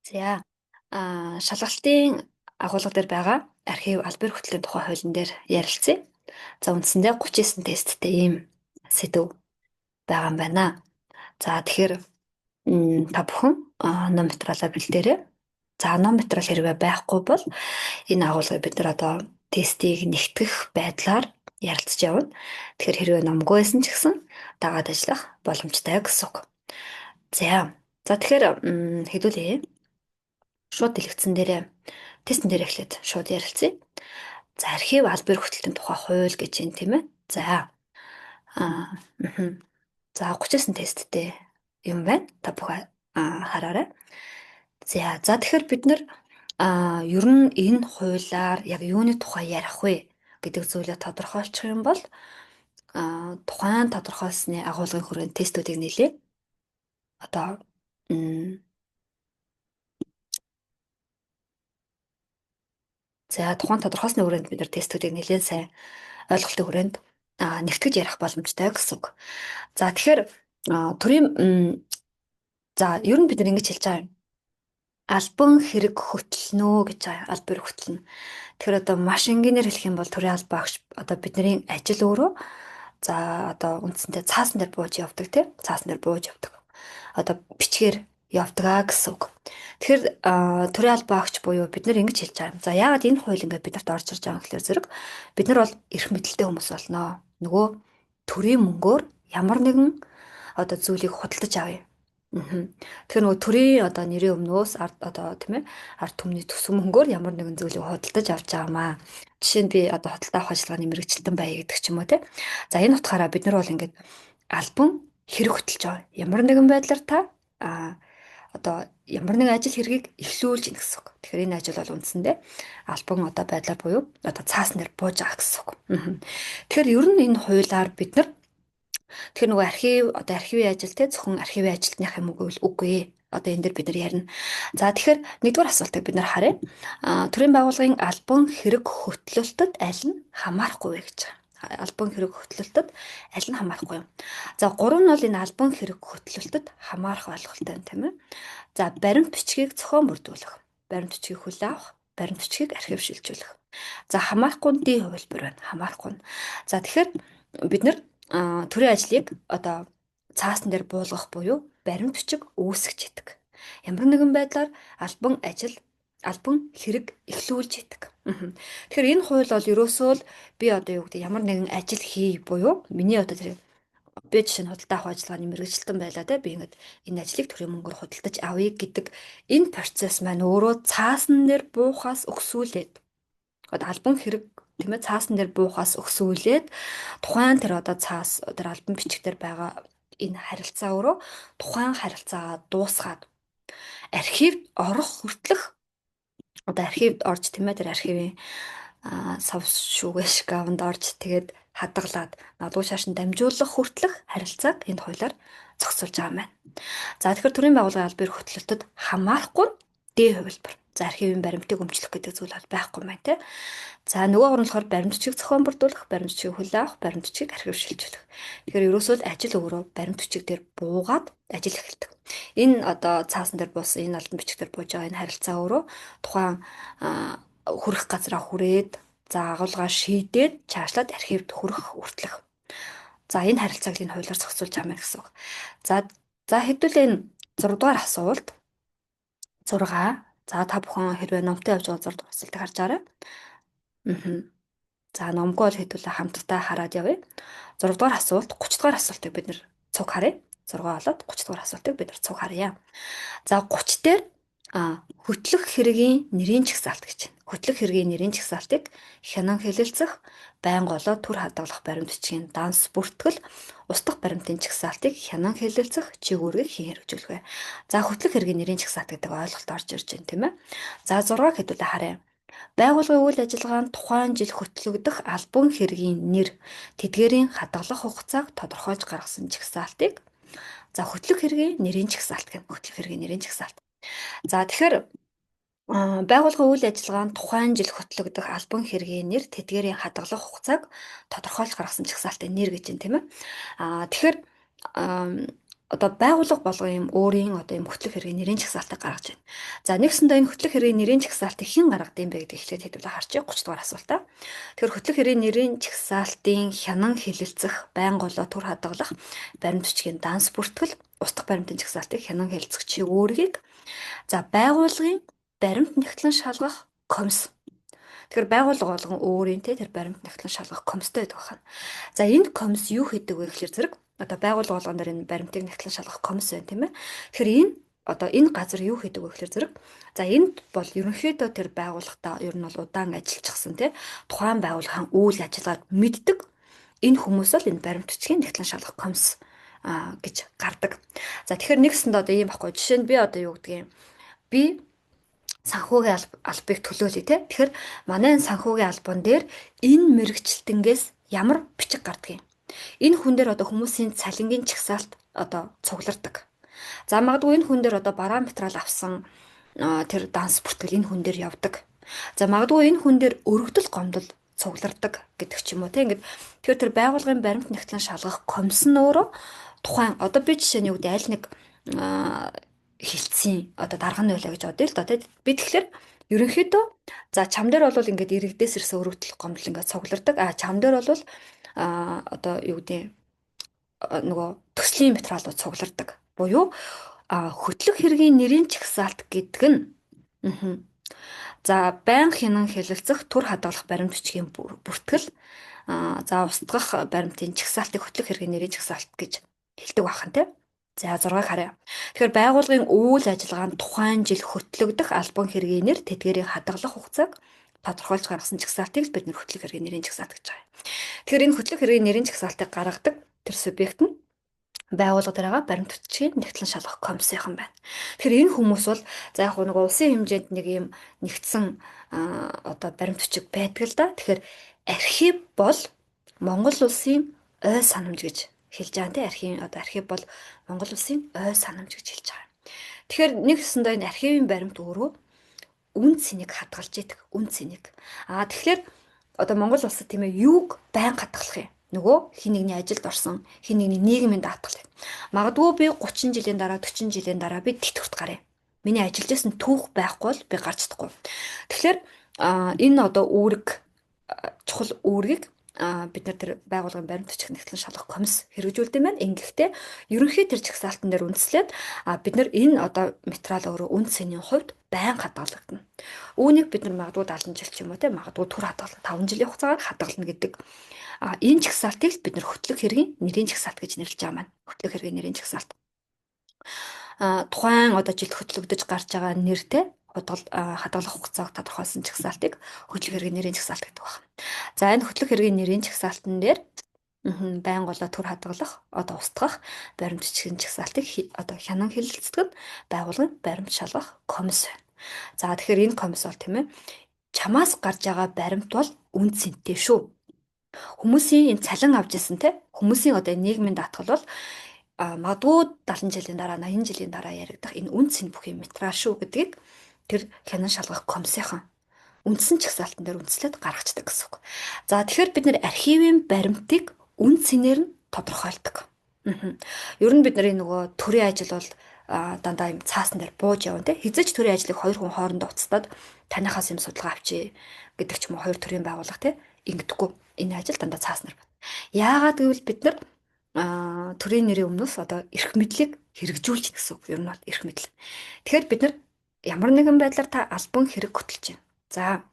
За шалгалтын агуулга дээр байгаа архив албан хөтлийн тухай хуулийн дээр ярилцъя. За үндсэндээ 39 тесттэй ийм сэдэв байгаа юм байна. За тэгэхээр та бүхэн ном материалаа бэлдээрэй. За ном материал хэрвээ байхгүй бол энэ агуулгыг бид нар одоо тестийг нэгтгэх байдлаар ярилцж явна. Тэгэхээр хэрвээ номгүй байсан ч гэсэн дагаад ажиллах боломжтой гэсэн үг. За. За тэгэхээр хэдүүлээ. Шууд дэлгэцэн дээрээ тестэн дээр эхлээд шууд ярилцъя. За архив албан хөтөлтийн тухай хууль гэж юм тийм ээ. За. Аа. За 39 тесттэй юм байна. Та бүхэн хараарай. За за тэгэхээр бид нар ер нь энэ хуулиар яг юуны тухай ярих вэ гэдэг зүйлээ тодорхойлчих юм бол тухайн тодорхойлсны агуулгын хүрээнд тестүүдийг нэлээ. Одоо за тухайн тодорхойлсны хүрээнд бид нар тестүүдийг нэлээд сайн ойлголтын хүрээнд нэгтгэж ярих боломжтой гэсэн үг. За тэгэхээр төрийн за ер нь бид нар ингэж хэлж байгаа юм. Албан хэрэг хөтлөнө гэж байгаа. Албан хэрэг хөтлөнө. Тэгэхээр одоо маш энгийнээр хэлэх юм бол төрийн албан агч одоо бидний ажил өөрөө за одоо үндсэндээ цаасан дээр бууж явдаг тийм цаасан дээр бууж явдаг. Одоо бичгээр явдаг аа гэсэн үг. Тэгэхээр төрийн албан агч буюу бид нар ингэж хэлж байгаа юм. За яагаад энэ хууль ингээд биднэрт орж ирж байгаа юм гэхээр зэрэг бид нар бол эрх мэдэлтэй хүмүүс болно. Нөгөө төрийн мөнгөөр ямар нэгэн одоо зүйлийг худалдаж авъя. Тэгэхээр нөгөө төрийн одоо нэрийн өмнөөс ард одоо тийм ээ ард түмний төсөв мөнгөөр ямар нэгэн зүйлийг худалдаж авч байгаамаа. Жишээ нь би одоо худалдаа авах ажиллагааны мэргэжилтэн байя гэдэг ч юм уу тийм. За энэ утгаараа бид нар бол ингээд албан хэрэг хөтөлж байгаа. Ямар нэгэн байдлаар та одоо ямар нэгэн ажил хэргийг эхлүүлж ийн гэсэн үг. Тэгэхээр энэ ажил бол үндсэндээ албан одоо байдлаар буюу одоо цаасан дээр бууж байгаа гэсэн үг. Тэгэхээр ер нь энэ хуулиар бид нар тэгэхээр нөгөө архив одоо архивын ажил те зөвхөн архивын ажилтных юм уу гэвэл үгүй ээ. Одоо энэ дэр бид нар ярина. За тэгэхээр нэгдүгээр асуултыг бид нар харъя. Төрийн байгууллагын албан хэрэг хөтлөлтөд аль нь хамаарахгүй вэ гэж байгаа. Албан хэрэг хөтлөлтөд аль нь хамаарахгүй юм. За гурав нь бол энэ албан хэрэг хөтлөлтөд хамаарах ойлголттой юм тийм ээ. За баримт бичгийг зохион бүрдүүлэх, баримт бичгийг хүлээн авах, баримт бичгийг архив шилжүүлэх. За хамаарахгүй нь D хувилбар байна. Хамаарахгүй нь. За тэгэхээр бид нар төрийн ажлыг одоо цаасан дээр буулгах буюу баримт бичиг үүсгэж идэг. Ямар нэгэн байдлаар албан ажил, албан хэрэг эхлүүлж идэг. Тэгэхээр энэ хууль бол ерөөсөө л би одоо юу гэдэг ямар нэгэн ажил хий буюу миний одоо тэр би жишээ нь худалдаа авах ажиллагааны мэргэжилтэн байлаа те би ингээд энэ ажлыг төрийн мөнгөөр худалдаж авъя гэдэг энэ процесс маань өөрөө цаасан дээр буухаас өгсүүлээд одоо албан хэрэг тийм ээ цаасан дээр буухаас өгсүүлээд тухайн тэр одоо цаас тэр албан бичиг дээр байгаа энэ харилцаа өөрөө тухайн харилцаагаа дуусгаад архивд орох хүртэлх одоо архивд орж тийм ээ тэр архивын сав шүүгээ шкафанд орж тэгээд хадгалаад налуу шашин дамжуулах хүртэлх харилцааг энэ хуулиар зохицуулж байгаа юм байна. За тэгэхээр төрийн байгууллагын албан ёсны хөтлөлтөд хамаарахгүй D хувилбар. За архивын баримтыг өмчлөх гэдэг зүйл бол байхгүй юм байна те. За нөгөө гурван болохоор баримт бичиг зохион бүрдүүлэх, баримт бичгийг хүлээн авах, баримт бичгийг архив шилжүүлэх. Тэгэхээр ерөөсөө л ажил өөрөө баримт бичиг дээр буугаад ажил эхэлдэг. Энэ одоо цаасан дээр буусан энэ албан бичиг дээр бууж байгаа энэ харилцаа өөрөө тухайн хүрэх газраа хүрээд за агуулгаа шийдээд чаашлаад архивд хүрэх хүртлэх. За энэ харилцааг энэ хуулиар зохицуулж байгаа юм гэсэн үг. За за хэдүүлээ энэ 6 дугаар асуулт 6. За та бүхэн хэрвээ номтой явж байгаа 6 дугаар асуултыг харж байгаарай. За номгүй бол хэдүүлээ хамтдаа хараад явъя. 6 дугаар асуулт 30 дугаар асуултыг бид нэр цуг харъя. 6 болоод 30 дугаар асуултыг бид нар цуг харъя. За 30 дээр хөтлөх хэргийн нэрийн жагсаалт гэж байна. Хөтлөх хэргийн нэрийн жагсаалтыг хянан хэлэлцэх, байнга болоо төр хадгалах баримт бичгийн данс бүртгэл, устдах баримтын жагсаалтыг хянан хэлэлцэх чиг үүргийг хэн хэрэгжүүлэх вэ? За хөтлөх хэргийн нэрийн жагсаалт гэдэг ойлголт орж ирж байна тийм ээ. За 6 хэдүүлээ харъя. Байгууллагын үйл ажиллагаанд тухайн жил хөтлөгдөх албан хэргийн нэр, тэдгээрийн хадгалах хугацааг тодорхойлж гаргасан жагсаалтыг за хөтлөх хэргийн нэрийн жагсаалт гэнэ. Хөтлөх хэргийн нэрийн жагсаалт. За тэгэхээр байгууллагын үйл ажиллагаанд тухайн жил хөтлөгдөх албан хэргийн нэр, тэдгээрийн хадгалах хугацааг тодорхойлж гаргасан жагсаалтын нэр гэж юм тийм ээ. Тэгэхээр Одоо байгууллага болгон юм өөрийн одоо юм хөтлөх хэргийн нэрийн жагсаалтыг гаргаж байна. За, нэгсэндээ энэ хөтлөх хэргийн нэрийн жагсаалтыг хэн гаргадаг юм бэ гэдэг эхлээд хэдүүлээ харчих 30 дугаар асуултаа. Тэгэхээр хөтлөх хэргийн нэрийн жагсаалтын хянан хэлэлцэх, байнга болоо төр хадгалах, баримт бичгийн данс бүртгэл, устгах баримтын жагсаалтыг хянан хэлэлцэх чиг үүргийг за байгууллагын баримт нягтлан шалгах комисс. Тэгэхээр байгууллага болгон өөрийн те тэр баримт нягтлан шалгах комисстой байдаг байна. За, энэ комисс юу хийдэг вэ гэхлээр зэрэг одоо байгууллага болгон дээр энэ баримтыг нягтлан шалгах комисс байна, тийм ээ. Тэгэхээр энэ одоо энэ газар юу хийдэг вэ гэхлээр зэрэг за энд бол ерөнхийдөө тэр байгууллагатаа ер нь бол удаан ажиллчихсан тий тухайн байгууллагын үйл ажиллагааг мэддэг энэ хүмүүс бол энэ баримт бичгийн нягтлан шалгах комисс гэж гардаг. За, тэгэхээр нэгсэнд одоо ийм баггүй. Жишээ нь би одоо юу гэдгийг би санхүүгийн албыг төлөөлье те. Тэгэхээр манай энэ санхүүгийн албан дээр энэ мэргэжилтэнгээс ямар бичиг гардаг юм? Энэ хүн дээр одоо хүмүүсийн цалингийн чагсаалт одоо цуглардаг. За, магадгүй энэ хүн дээр одоо бараан материал авсан тэр данс бүртгэл энэ хүн дээр явдаг. За, магадгүй энэ хүн дээр өргөдөл гомдол цуглардаг гэдэг ч юм уу те. Ингээд тэгэхээр тэр байгууллагын баримт нягтлан шалгах комисс нь өөрөө тухайн одоо би жишээ нь юу гэдэг аль нэг хэлтсийн одоо дарга нь байлаа гэж бодъё л доо тий. Би тэгэхээр ерөнхийдөө за чам дээр бол ингээд иргэдээс ирсэн өргөдөл гомдол ингээд цуглардаг. А чам дээр бол одоо юу гэдэг нөгөө төслийн материалууд цуглардаг. Буюу хөтлөх хэргийн нэрийн чагсаалт гэдэг нь за байнга хянан хэлэлцэх, төр хадгалах баримт бичгийн бүртгэл, за устгах баримтын чагсаалтыг хөтлөх хэргийн нэрийн чагсаалт гэж хэлдэг бахан тий. За, 6-ыг харъя. Тэгэхээр байгууллагын үйл ажиллагаанд тухайн жил хөтлөгдөх албан хэргийнээр тэдгээрийг хадгалах хугацааг тодорхойлж гаргасан жагсаалтыг л бид нэр хөтлөх хэргийн нэрийн жагсаалт гэж байгаа юм. Тэгэхээр энэ хөтлөх хэргийн нэрийн жагсаалтыг гаргадаг тэр субъект нь байгууллага дээр байгаа баримт бичгийн нягтлан шалгах комиссийнхан байна. Тэгэхээр энэ хүмүүс бол за яг нэг улсын хэмжээнд нэг юм нэгдсэн одоо баримт бичиг байдаг л да. Тэгэхээр архив бол Монгол улсын ой санамж гэж хэлж байгаа тийм архивын одоо архив бол Монгол улсын ой санамж гэж хэлж байгаа. Тэгэхээр нэг ёсондоо энэ архивын баримт өөрөө үн цэнийг хадгалж идэг, үн цэнийг. Аа, тэгэхээр одоо Монгол улсад тийм ээ юуг байн хадгалах юм? Нөгөө хин нэгний ажилд орсон, хин нэгний нийгмийн даатгал. Магадгүй би 30 жилийн дараа, 40 жилийн дараа би тэтгэврт гаръя. Миний ажиллаж байсан түүх байхгүй бол би гарч чадахгүй. Тэгэхээр энэ одоо үүрэг, чухал үүргийг бид нар тэр байгууллагын баримт бичих нягтлан шалгах комисс хэрэгжүүлдэг юм байна. Ингэхдээ ерөнхий тэр жагсаалтан дээр үндэслээд бид нар энэ одоо материал өөрөө үн цэнийн хувьд байн хадгалагдана. Үүнийг бид нар магадгүй 70 жил ч юм уу те магадгүй түр хадгална 5 жилийн хугацаагаар хадгална гэдэг энэ жагсаалтыг бид нар хөтлөх хэргийн нэрийн жагсаалт гэж нэрлэж байгаа маань. Хөтлөх хэргийн нэрийн жагсаалт. Тухайн одоо жилд хөтлөгдөж гарч байгаа нэртэй хадгалах хугацааг тодорхойлсон жагсаалтыг хөтлөх хэргийн нэрийн жагсаалт гэдэг байна. За, энэ хөтлөх хэргийн нэрийн жагсаалтан дээр байнга болоо төр хадгалах, одоо устгах баримт бичгийн жагсаалтыг одоо хянан хэлэлцдэг нь байгууллагын баримт шалгах комисс байна. За, тэгэхээр энэ комисс бол тийм ээ чамаас гарч байгаа баримт бол үн цэнтэй шүү. Хүмүүсийн энэ цалин авч ирсэн те хүмүүсийн одоо нийгмийн даатгал бол магадгүй 70 жилийн дараа, 80 жилийн дараа яригдах энэ үн цэн бүхий материал шүү гэдгийг тэр хянан шалгах комиссийнхан үндсэн чагсаалтан дээр үндэслээд гаргацдаг гэсэн үг. За, тэгэхээр бид нэр архивын баримтыг үн цэнээр нь тодорхойлдог. Ер нь бид нарын нөгөө төрийн ажил бол дандаа юм цаасан дээр бууж явна те. Хизээч төрийн ажлыг хоёр хүн хоорондоо уцтаад танихаас юм судалгаа авчи гэдэг ч юм уу хоёр төрийн байгууллага те ингэдэггүй. Энэ ажил дандаа цаасан дээр бат. Яагаад гэвэл бид нар төрийн нэрийн өмнөөс одоо эрх мэдлийг хэрэгжүүлж гэсэн үг. Ер нь бол эрх мэдэл. Тэгэхээр бид нар ямар нэгэн байдлаар та албан хэрэг хөтөлж байна. За,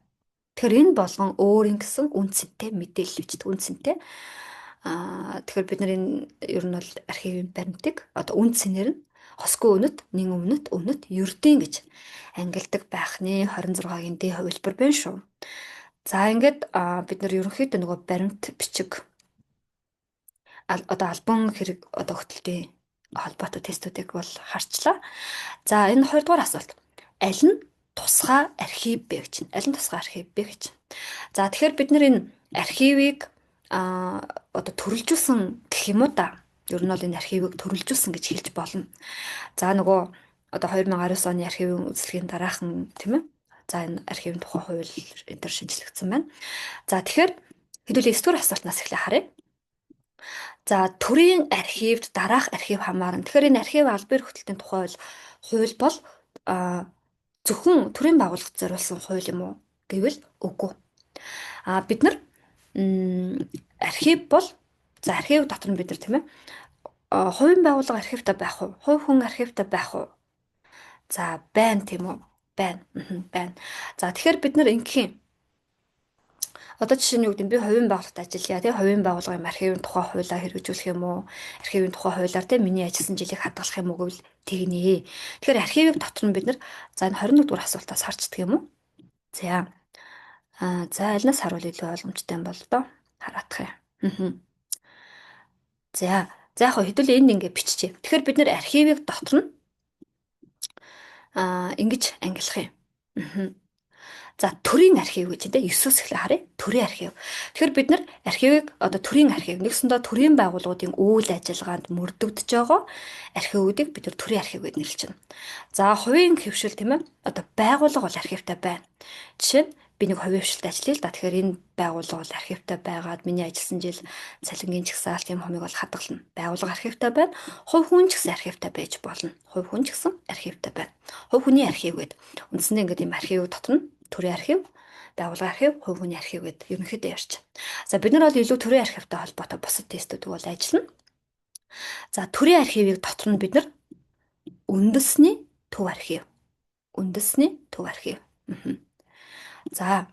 тэгэхээр энэ болгон өөрийн гэсэн үн цэнтэй мэдээлэл бичдэг, үн цэнтэй. Тэгэхээр бид нар энэ ер нь бол архивын баримтыг одоо үн цэнээр нь хосгүй үнэт, нэн өмнөт, үнэт, ердийн гэж ангилдаг байх нэ. 26-гийн D хувилбар байна шүү. За, ингээд бид нар ерөнхийдөө нөгөө баримт бичиг одоо албан хэрэг одоо хөтөлтийн холбоотой тестүүдийг бол харчлаа. За, энэ хоёрдугаар асуулт. Аль нь тусгай архив бэ гэж байна. Аль нь тусгай архив бэ гэж. За, тэгэхээр бид нар энэ архивыг одоо төрөлжүүлсэн гэх юм уу да. Ер нь бол энэ архивыг төрөлжүүлсэн гэж хэлж болно. За, нөгөө одоо 2019 оны архивын үзлэгийн дараахан тийм ээ. За, энэ архивын тухай хууль энэ төр шинжлэгдсэн байна. За, тэгэхээр хэдүүлээ 9 дугаар асуултнаас эхлээ харъя. За, төрийн архивд дараах архив хамаарна. Тэгэхээр энэ архив албан эрх хөтөлтийн тухай хууль бол зөвхөн төрийн байгууллагад зориулсан хууль юм уу гэвэл үгүй. Бид нар архив бол, за, архив дотор нь бид нар, тийм ээ, хувийн байгууллага архивтай байх уу? Хувь хүн архивтай байх уу? За, байна, тийм үү? Байна. Байна. За, тэгэхээр бид нар ингэх юм. Одоо жишээ нь юу гэдэг нь, би хувийн байгууллагад ажиллая, тий, хувийн байгууллагын архивын тухай хуулиа хэрэгжүүлэх юм уу? Архивын тухай хуулиар, тий, миний ажилласан жилийг хадгалах юм уу гэвэл тэгнэ. Тэгэхээр архивыг дотор нь бид нар, за, энэ 21 дугаар асуултаас харчдаг юм уу? За. За, альнаас харуул илүү ойлгомжтой юм бол доо. Хараадах юм. За. За, яг хэдүүл энд ингэ биччихье. Тэгэхээр бид нар архивыг дотор нь ингэж ангилах юм. За, төрийн архив гэж, тийм, 9-өөс эхлээ харъя. Төрийн архив. Тэгэхээр бид нар архивыг одоо төрийн архив, нэгсэндээ төрийн байгууллагуудын үйл ажиллагаанд мөрдөгдөж байгаа архивуудыг бид нар төрийн архив гэж нэрлэж байна. За, хувийн хэвшил, тийм ээ. Одоо байгууллага бол архивтай байна. Жишээ нь би нэг хувийн хэвшилд ажиллая л да. Тэгэхээр энэ байгууллага бол архивтай байгаад миний ажилласан жил, цалингийн жагсаалт юм хумыг бол хадгална. Байгууллага архивтай байна. Хувь хүн ч гэсэн архивтай байж болно. Хувь хүн ч гэсэн архивтай байна. Хувь хүний архив гэдэг. Үндсэндээ ингээд ийм архив дотор нь төрийн архив, байгууллагын архив, хувь хүний архив гэдэг ерөнхийдөө ярьж. За, бид нар бол илүү төрийн архивтай холбоотой бусад тестүүдийг бол ажиллана. За, төрийн архивыг дотор нь бид нар үндэсний төв архив. Үндэсний төв архив. За.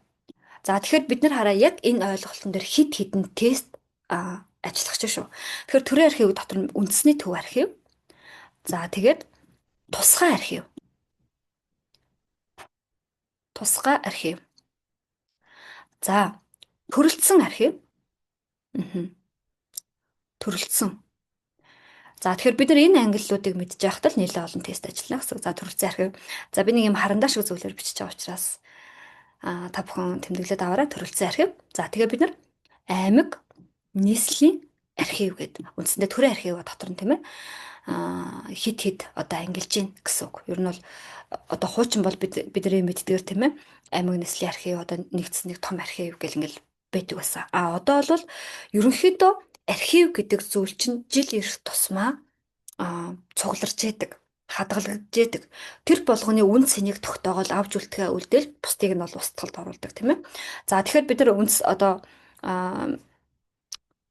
За, тэгэхээр бид нар хараа, яг энэ ойлголтон дээр хэд хэдэн тест ажиллах ч шүү. Тэгэхээр төрийн архив дотор нь үндэсний төв архив. За, тэгээд тусгай архив. Тусгай архив. За, төрөлцсөн архив. Төрөлцсөн. За, тэгэхээр бид нар энэ ангиллуудыг мэдж байхад л нэлээд олон тест ажиллана гэсэн. За, төрөлцсөн архив. За, би нэг юм харандаа шиг зүйлээр бичиж байгаа учраас та бүхэн тэмдэглээд аваарай, төрөлцсөн архив. За, тэгээ бид нар аймаг нийслэлийн архив гэдэг. Үндсэндээ төрийн архив дотор нь, тийм ээ, хэд хэд одоо ангилж гин гэсэн үг. Ер нь бол одоо хуучин бол бидний мэддгээр, тийм ээ, аймаг нийслэлийн архив одоо нэгдсэн нэг том архив гэл ингээл байдаг байсан. А одоо бол ерөнхийдөө архив гэдэг зүйл чинь жил ирэх тусмаа цугларч яадаг, хадгалагдаж яадаг. Тэр болгоны үн цэнийг тогтоогоол авч үлдэхээ үлдээл, бусдыг нь бол устгалд оруулдаг, тийм ээ. За, тэгэхээр бид нар үндэс одоо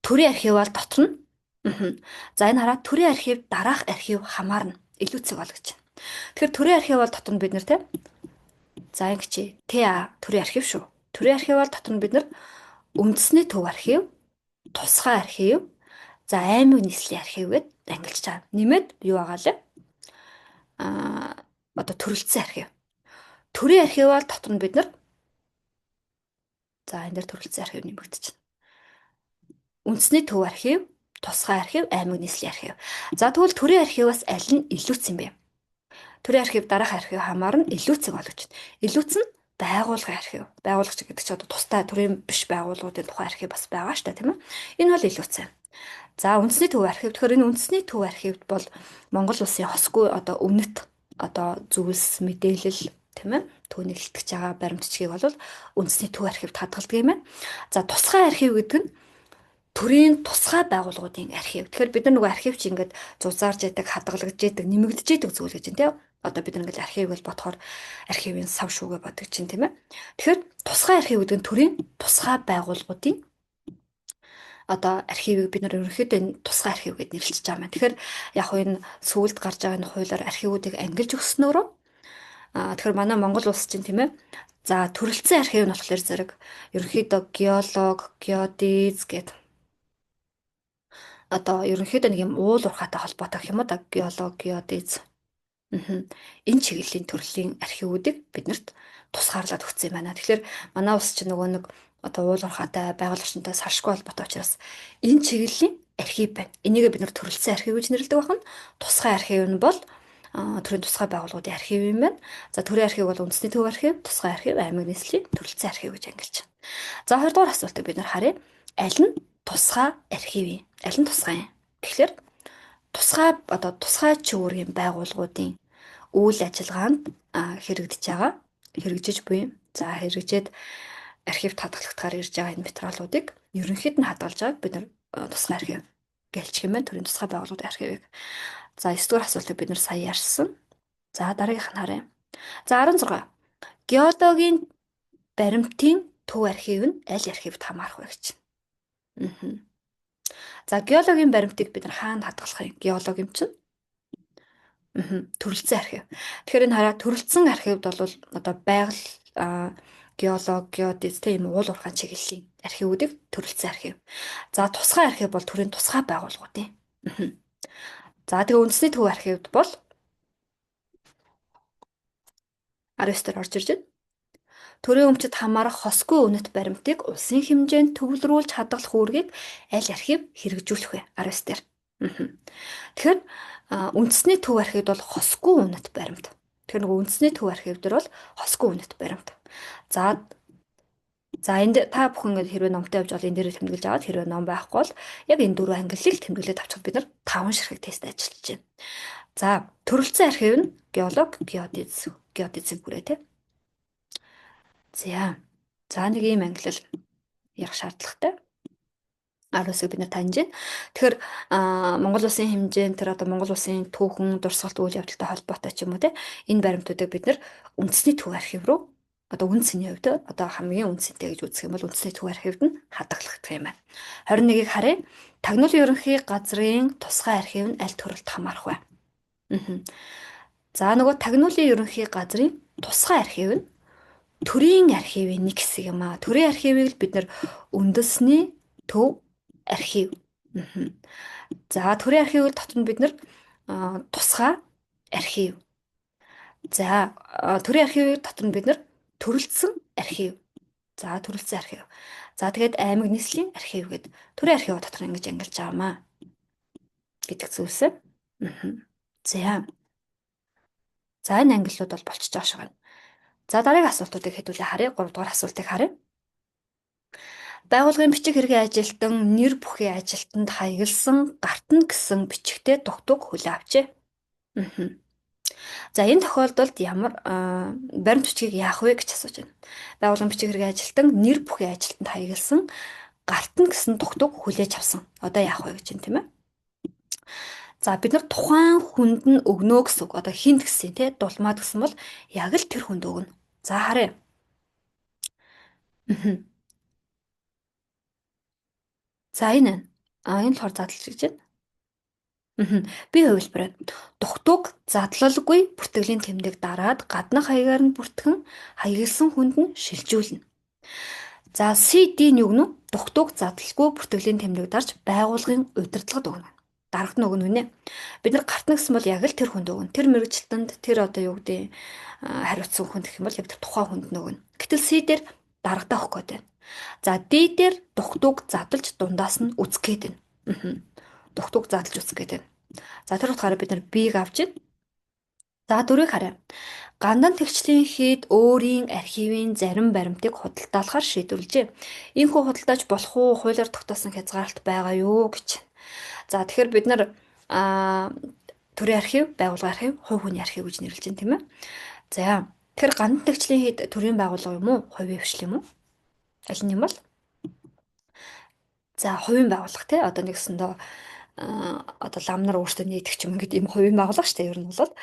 төрийн архивал дотор нь, за, энэ хараа, төрийн архив дараах архив хамаарна. Илүү цэг бол гэж. Тэгэхээр төрийн архив бол дотор нь бид нар, тийм, за, ингэж ТА төрийн архив шүү. Төрийн архив бол дотор нь бид нар үндэсний төв архив, тусгай архив, за, аймаг нийслэлийн архив гэд ангилж байгаа. Нэмээд юу байгаа лээ? Одоо төрөлцсөн архив. Төрийн архив бол дотор нь бид нар, за, энэ дээр төрөлцсөн архив нэмэгдчихэв. Үндэсний төв архив, тусгай архив, аймаг нийслэлийн архив. За, тэгвэл төрийн архиваас аль нь илүүц юм бэ? Төрийн архив дараах архив хамаарна, илүүцэг болгож байна. Илүүц нь байгууллагын архив. Байгууллагч гэдэг чинь одоо тустай төрийн биш байгууллагуудын тухай архив бас байгаа шүү дээ, тийм ээ. Энэ бол илүүцэн. За, үндэсний төв архив. Тэгэхээр энэ үндэсний төв архивд бол Монгол улсын хосгүй одоо өмнөд одоо зүйлс, мэдээлэл, тийм ээ, түүнийг илтгэж байгаа баримт бичгийг бол үндэсний төв архивд хадгалдаг юм байна. За, тусгай архив гэдэг нь төрийн тусгай байгууллагуудын архив. Тэгэхээр бид нар нөгөө архив чи ингээд зузаарж яадаг, хадгалагдж яадаг, нэмэгдэж яадаг зүйл гэж байна, тийм. Одоо бид нар ингээд архив гэж бодохоор архивын сав шүүгээ боддог чинь, тийм ээ. Тэгэхээр тусгай архив гэдэг нь төрийн тусгай байгууллагуудын одоо архивыг бид нар ерөнхийдөө энэ тусгай архив гэж нэрлэж байгаа юм. Тэгэхээр яг хөө энэ сүүлд гарч байгаа энэ хуулиар архивуудыг ангилж өгснөөрөө тэгэхээр манай Монгол улс чинь, тийм ээ, за, төрөлцсөн архив нь болохоор зэрэг ерөнхийдөө геолог, геодез гэдэг одоо ерөнхийдөө нэг юм уул уурхайтай холбоотой гэх юм уу да, геолог, геодез. Энэ чиглэлийн төрлийн архивуудыг биднэрт тусгаарлаад өгсөн юм байна. Тэгэхээр манай улс чинь нөгөө нэг одоо уул уурхайтай, байгаль орчинтой салшгүй холбоотой учраас энэ чиглэлийн архив байна. Энийг бид нар төрөлцсөн архив гэж нэрлэдэг байна. Тусгай архив нь бол төрийн тусгай байгууллагуудын архив юм байна. За, төрийн архив бол үндэсний төв архив, тусгай архив, аймаг нийслэлийн төрөлцсөн архив гэж ангилж байна. За, 20 дугаар асуултыг бид нар харъя. Аль нь тусгай архив юм? Аль нь тусгай юм? Тэгэхээр тусгай одоо тусгай чүүргийн байгууллагуудын үйл ажиллагаанд хэрэгдэж байгаа, хэрэгжиж буй. За, хэрэгжээд архивд хадгалагдахаар ирж байгаа энэ материалуудыг ерөнхийд нь хадгалж байгааг бид нар тусгай архив. Гэлчих юм байна төрийн тусгай байгууллагын архивыг. За 9 дугаар асуултыг бид нар сая ярьсан. За дараагийнх нь харъя. За 16. Геологийн баримтын төв архив нь аль архивд хамаарах вэ гэж. За геологийн баримтыг бид нар хаана хадгалах юм? Геолог юм чинь. Төрөлцсөн архив. Тэгэхээр энэ хараа төрөлцсөн архивд бол одоо байгаль геолог, геодез тийм уул уурхайн чиглэлийн архивуудыг төрөлцсөн архив. За тусгай архив бол төрийн тусгай байгууллагуудын. За тэгээ үндэсний төв архивд бол 19 дээр орж ирж байна. Төрийн өмчөд хамаарах хосгүй үнэт баримтыг улсын хэмжээнд төвлөрүүлж хадгалах үүргийг аль архив хэрэгжүүлэх вэ? 19 дээр. Тэгэхээр үндэсний төв архивд бол хосгүй үнэт баримт. Тэгэхээр нөгөө үндэсний төв архив дээр бол хосгүй үнэт баримт. За За энд та бүхэн ингээд хэрвээ номтой явж бол энэ дээр тэмдэглэж аваад хэрвээ ном байхгүй бол яг энэ дөрвөн ангиллыг тэмдэглээд авчихад бид нар 5 ширхэг тест ажиллаж байна. За төрөлцсөн архив нь геолог, геодез, геодезийн хүрээ тий. За. За нэг ийм ангилал ярих шаардлагатай. 19-ыг бид нар таньж байна. Тэгэхээр Монгол улсын хэмжээнд тэр одоо Монгол улсын түүхэн дурсгалт үйл явдалтай холбоотой ч юм уу те энэ баримтуудыг бид нар үндэсний төв архив руу одоо үн цэний хувьд одоо хамгийн үн цэнтэй гэж үзэх юм бол үндэсний төв архивд нь хадгалагдах юм байна. 21-ийг харъя. Тагнуулын ерөнхий газрын тусгай архив нь аль төрөлд хамаарах вэ? За нөгөө тагнуулын ерөнхий газрын тусгай архив нь төрийн архивын нэг хэсэг юм аа. Төрийн архивыг л бид нар үндэсний төв архив. За төрийн архивыг дотор нь бид нар тусгай архив. За төрийн архивыг дотор нь бид нар төрөлцсөн архив. За төрөлцсөн архив. За тэгээд аймаг нийслэлийн архив гэдэг төрийн архив дотор ингэж ангилж байгаа маа гэдэг зүйлсээ. За. За энэ ангиллууд бол болчихж байгаа шиг байна. За дараагийн асуултуудыг хэдүүлээ харъя. 3 дугаар асуултыг харъя. Байгууллагын бичиг хэргийн ажилтан нэр бүхий ажилтнанд хаягласан гартна гэсэн бичгтээ дугтуг хүлээн авчээ. За энэ тохиолдолд ямар баримт бичгийг яах вэ гэж асууж байна. Байгууллагын бичиг хэргийн ажилтан нэр бүхий ажилтнанд хаягласан гартна гэсэн дугтуг хүлээж авсан. Одоо яах вэ гэж юм тийм ээ. За бид нар тухайн хүнд нь өгнө гэсэн үг. Одоо хинт гэсэн тий дулмаад гэсэн бол яг л тэр хүнд өгнө. За харъя. За энэ. А энэ болохоор задлж гэж байна. Би хувилбар байна. Дугтуг задлалгүй бүртгэлийн тэмдэг дараад гаднах хаягаар нь бүртгэн хаягласан хүнд нь шилжүүлнэ. За CD нь юу гэнэ? Дугтуг задлалгүй бүртгэлийн тэмдэг дарж байгууллагын удирдлагад өгнө. Дарагт нь өгнө гинэ. Бид нар гартна гэсэн бол яг л тэр хүнд өгнө. Тэр мэргэжилтэнд тэр одоо юу гэдэг хариуцсан хүнд гэх юм бол яг тэр тухайн хүнд нь өгнө. Гэтэл C дээр дарагтаа өгөх гээд байна. За D дээр дугтуг задалж дундаас нь үзэх гээд байна. Дугтуг задалж үзэх гээд байна. За тэр утгаараа бид нар B-г авч байна. За дөрвийг харъя. Гандан тэгчлийн хэд өөрийн архивын зарим баримтыг худалдаалахар шийдвэрлэжээ. Иймхүү худалдааж болох уу, хуулиар тогтоосон хязгаарлалт байгаа юу гэж. За тэгэхээр бид нар төрийн архив, байгууллагын архив, хувь хүний архив гэж нэрлэж байна тийм ээ. За тэгэхээр гандан тэгчлийн хэд төрийн байгууллага юм уу, хувийн хвшил юм уу? Аль нь юм бол? За хувийн байгууллага тий одоо нэгсэндээ одоо лам нар өөртөө нийтэх юм ингээд ийм хувийн байгууллага шүү дээ. Ер нь бол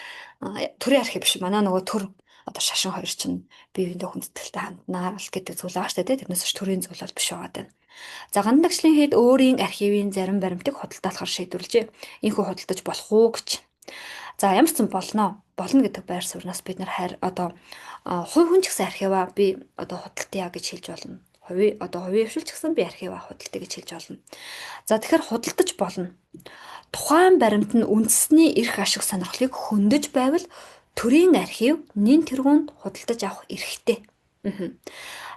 төрийн архив биш. Манай нөгөө төр одоо шашин хоёр чинь бие биендээ хүндэтгэлтэй ханднаа л гэдэг зүйл байгаа шүү дээ. Тэрнээс ч төрийн зүйл бол биш байгаа даа. За гандагчлалын хэд өөрийн архивын зарим баримтыг худалдаалахар шийдвэрлэжээ. Ийхүү худалдаж болох уу гэж. За ямар ч сан болно. Болно гэдэг байр сууриас бид нар хайр одоо хувь хүн ч гэсэн архиваа би одоо худалдая гэж хэлж болно. Хувийн одоо хувийн хвшил ч гэсэн би архиваа худалдая гэж хэлж болно. За тэгэхээр худалдаж болно. Тухайн баримт нь үндэсний эрх ашиг сонирхлыг хөндөж байвал төрийн архив нэн тэргуунд худалдаж авах эрхтэй.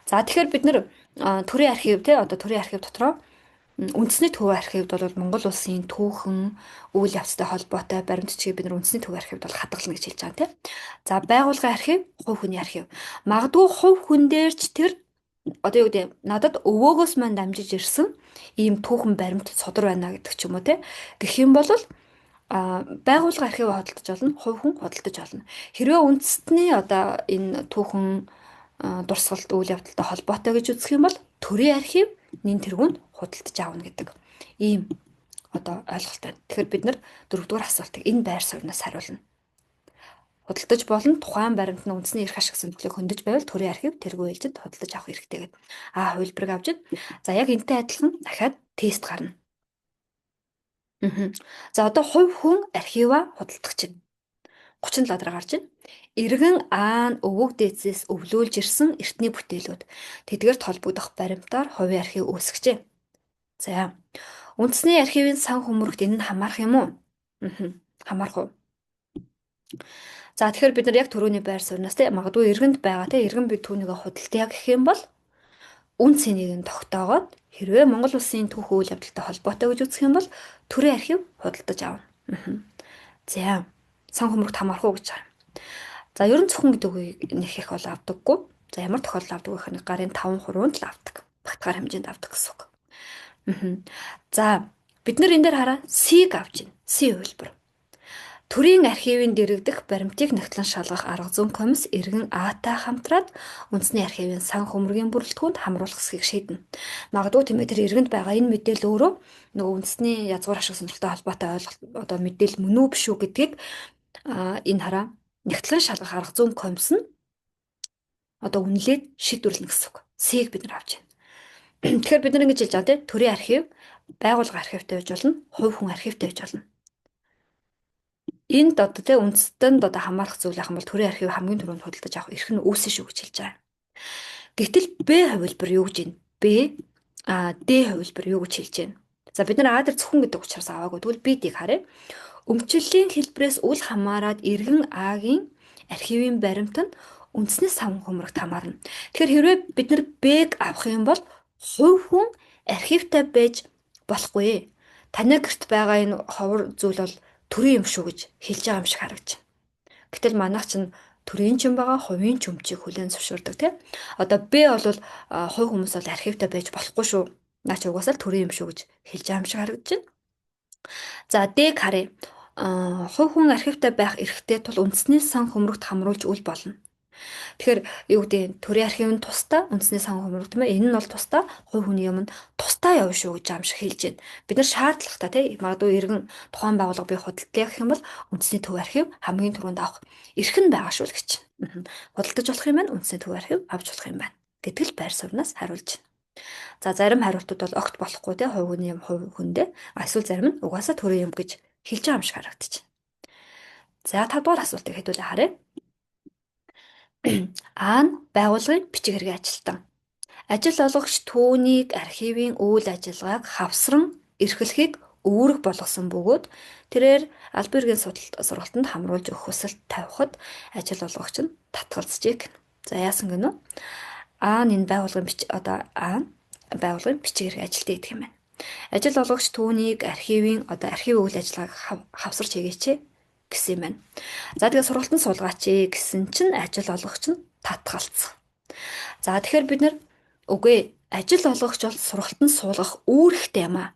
За тэгэхээр бид нар төрийн архив те одоо төрийн архив дотроо үндэсний төв архивд бол Монгол улсын түүхэн үйл явцтай холбоотой баримт бичгийг бид нар үндэсний төв архивд бол хадгална гэж хэлж байгаа тийм. За байгууллагын архив, хувь хүний архив. Магадгүй хувь хүн дээр ч тэр одоо юу гэдэг надад өвөөгөөс маань дамжиж ирсэн ийм түүхэн баримт судар байна гэдэг ч юм уу те. Гэх юм бол байгууллага архив худалдаж болно, хувь хүн худалдаж болно. Хэрвээ үндэстний одоо энэ түүхэн дурсгалт үйл явдалтай холбоотой гэж үзэх юм бол төрийн архив нэн тэргуунд худалдаж авна гэдэг ийм одоо ойлголт байна. Тэгэхээр бид нар дөрөвдүгээр асуултыг энэ байр сууриас хариулна. Худалдаж болно. Тухайн баримт нь үндэсний эрх ашиг сонирхлыг хөндөж байвал төрийн архив тэргүй ээлжинд худалдаж авах эрхтэй гэдэг. А хувилбарыг авч байна. За яг энэтэй адилхан дахиад тест гарна. За одоо хувь хүн архиваа худалдах чинь 37 дараа гарч байна. Иргэн А нь өвөг дээдсээс өвлөөлж ирсэн эртний бүтээлүүд тэдгээрт холбогдох баримтаар хувийн архив үүсгэжээ. За үндэсний архивын сан хөмрөгт энэ нь хамаарах юм уу? Хамаарах уу? За тэгэхээр бид нар яг түрүүний байр сууриас те магадгүй иргэнд байгаа те иргэн бид түүнийг худалдая гэх юм бол үн цэнийг нь тогтоогоод хэрвээ Монгол улсын түүх үйл явдалтай холбоотой гэж үзэх юм бол төрийн архив худалдаж авна. За сан хөмрөгт хамаарах уу гэж байгаа. За ер нь зөвхөн гэдэг үгийг нэг их бол авдаггүй. За ямар тохиолдолд авдаг вэ гэхээр нэг гарын 5% л авдаг. Багтгаар хэмжээнд авдаг гэсэн үг. За бид нар энэ дээр хараа C-г авч байна. C хувилбар. Төрийн архивын дэрэгдэх баримтыг нягтлан шалгах арга зүйн комисс иргэн А-тай хамтраад үндэсний архивын сан хөмрөгийн бүрэлдэхүүнд хамруулах хэсгийг шийднэ. Магадгүй тийм ээ тэр иргэнд байгаа энэ мэдээлэл өөрөө нөгөө үндэсний язгуур ашиг сонирхолтой холбоотой ойлголт одоо мэдээлэл мөн үү биш үү гэдгийг энэ хараа нягтлан шалгах арга зүйн комисс нь одоо үнэлээд шийдвэрлэнэ гэсэн үг. C-г бид нар авч байна. Тэгэхээр бид нар ингэж хэлж байгаа тийм төрийн архив, байгууллага архивтай байж болно, хувь хүн архивтай байж болно. Энд одоо тийм үндэстэнд одоо хамаарах зүйл ах юм бол төрийн архив хамгийн түрүүнд худалдаж авах эрх нь үүсэн шүү гэж хэлж байгаа. Гэтэл Б хувилбар юу гэж байна? Б а Д хувилбар юу гэж хэлж байна? За бид нар А дээр зөвхөн гэдэг учраас аваагүй. Тэгвэл Б D-г харъя. Өмчлөлийн хэлбэрээс үл хамааран иргэн А-гийн архивын баримт нь үндэсний сан хөмрөгт хамаарна. Тэгэхээр хэрвээ бид нар Б-г авах юм бол хувь хүн архивтай байж болохгүй. Таны гэрт байгаа энэ ховор зүйл бол төрийн юм шүү гэж хэлж байгаа юм шиг харагдаж байна. Гэтэл манайх чинь төрийн ч юм байгаа, хувийн ч өмчийг хүлээн зөвшөөрдөг тийм. Одоо Б бол хувь хүмүүс бол архивтай байж болохгүй шүү. Наа чи угаасаа л төрийн юм шүү гэж хэлж байгаа юм шиг харагдаж байна. За Д-г харъя. Хувь хүн архивтай байх эрхтэй тул үндэсний сан хөмрөгт хамруулж үл болно. Тэгэхээр юу гэдэг төрийн архив нь тусдаа, үндэсний сан хөмрөг тийм ээ. Энэ нь бол тусдаа, хувь хүний юм нь тусдаа явна шүү гэж юм шиг хэлж байна. Бид нар шаардлагатай тийм магадгүй иргэн тухайн байгууллага би худалдая гэх юм бол үндэсний төв архив хамгийн түрүүнд авах эрх нь байгаа шүү л гэж. Худалдаж болох юм байна, үндэсний төв архив авч болох юм байна гэдэг л байр сууриас хариулж байна. За зарим хариултууд бол огт болохгүй тийм хувь хүний юм хувь хүндээ эсвэл зарим нь угаасаа төрийн юм гэж хэлж байгаа юм шиг харагдаж байна. За 5 дугаар асуултыг хэдүүлээ харъя. А нь байгууллагын бичиг хэргийн ажилтан. Ажил олгогч түүнийг архивын үйл ажиллагааг хавсран эрхлэхийг үүрэг болгосон бөгөөд тэрээр албан ергийн сургалтанд хамруулж өгөх хүсэлт тавихад ажил олгогч нь татгалзжээ гэнэ. За яасан гэнэ үү? А нь энэ байгууллагын бичиг одоо А нь байгууллагын бичиг хэргийн ажилтан гэдэг юм байна. Ажил олгогч түүнийг архивын одоо архив үйл ажиллагааг хавсарч хийгээч гэсэн юм байна. За тэгээ сургалтанд суулгаач гэсэн чинь ажил олгогч нь татгалцсан. За тэгэхээр бид нар үгүй ажил олгогч бол сургалтанд суулгах үүрэгтэй юм аа.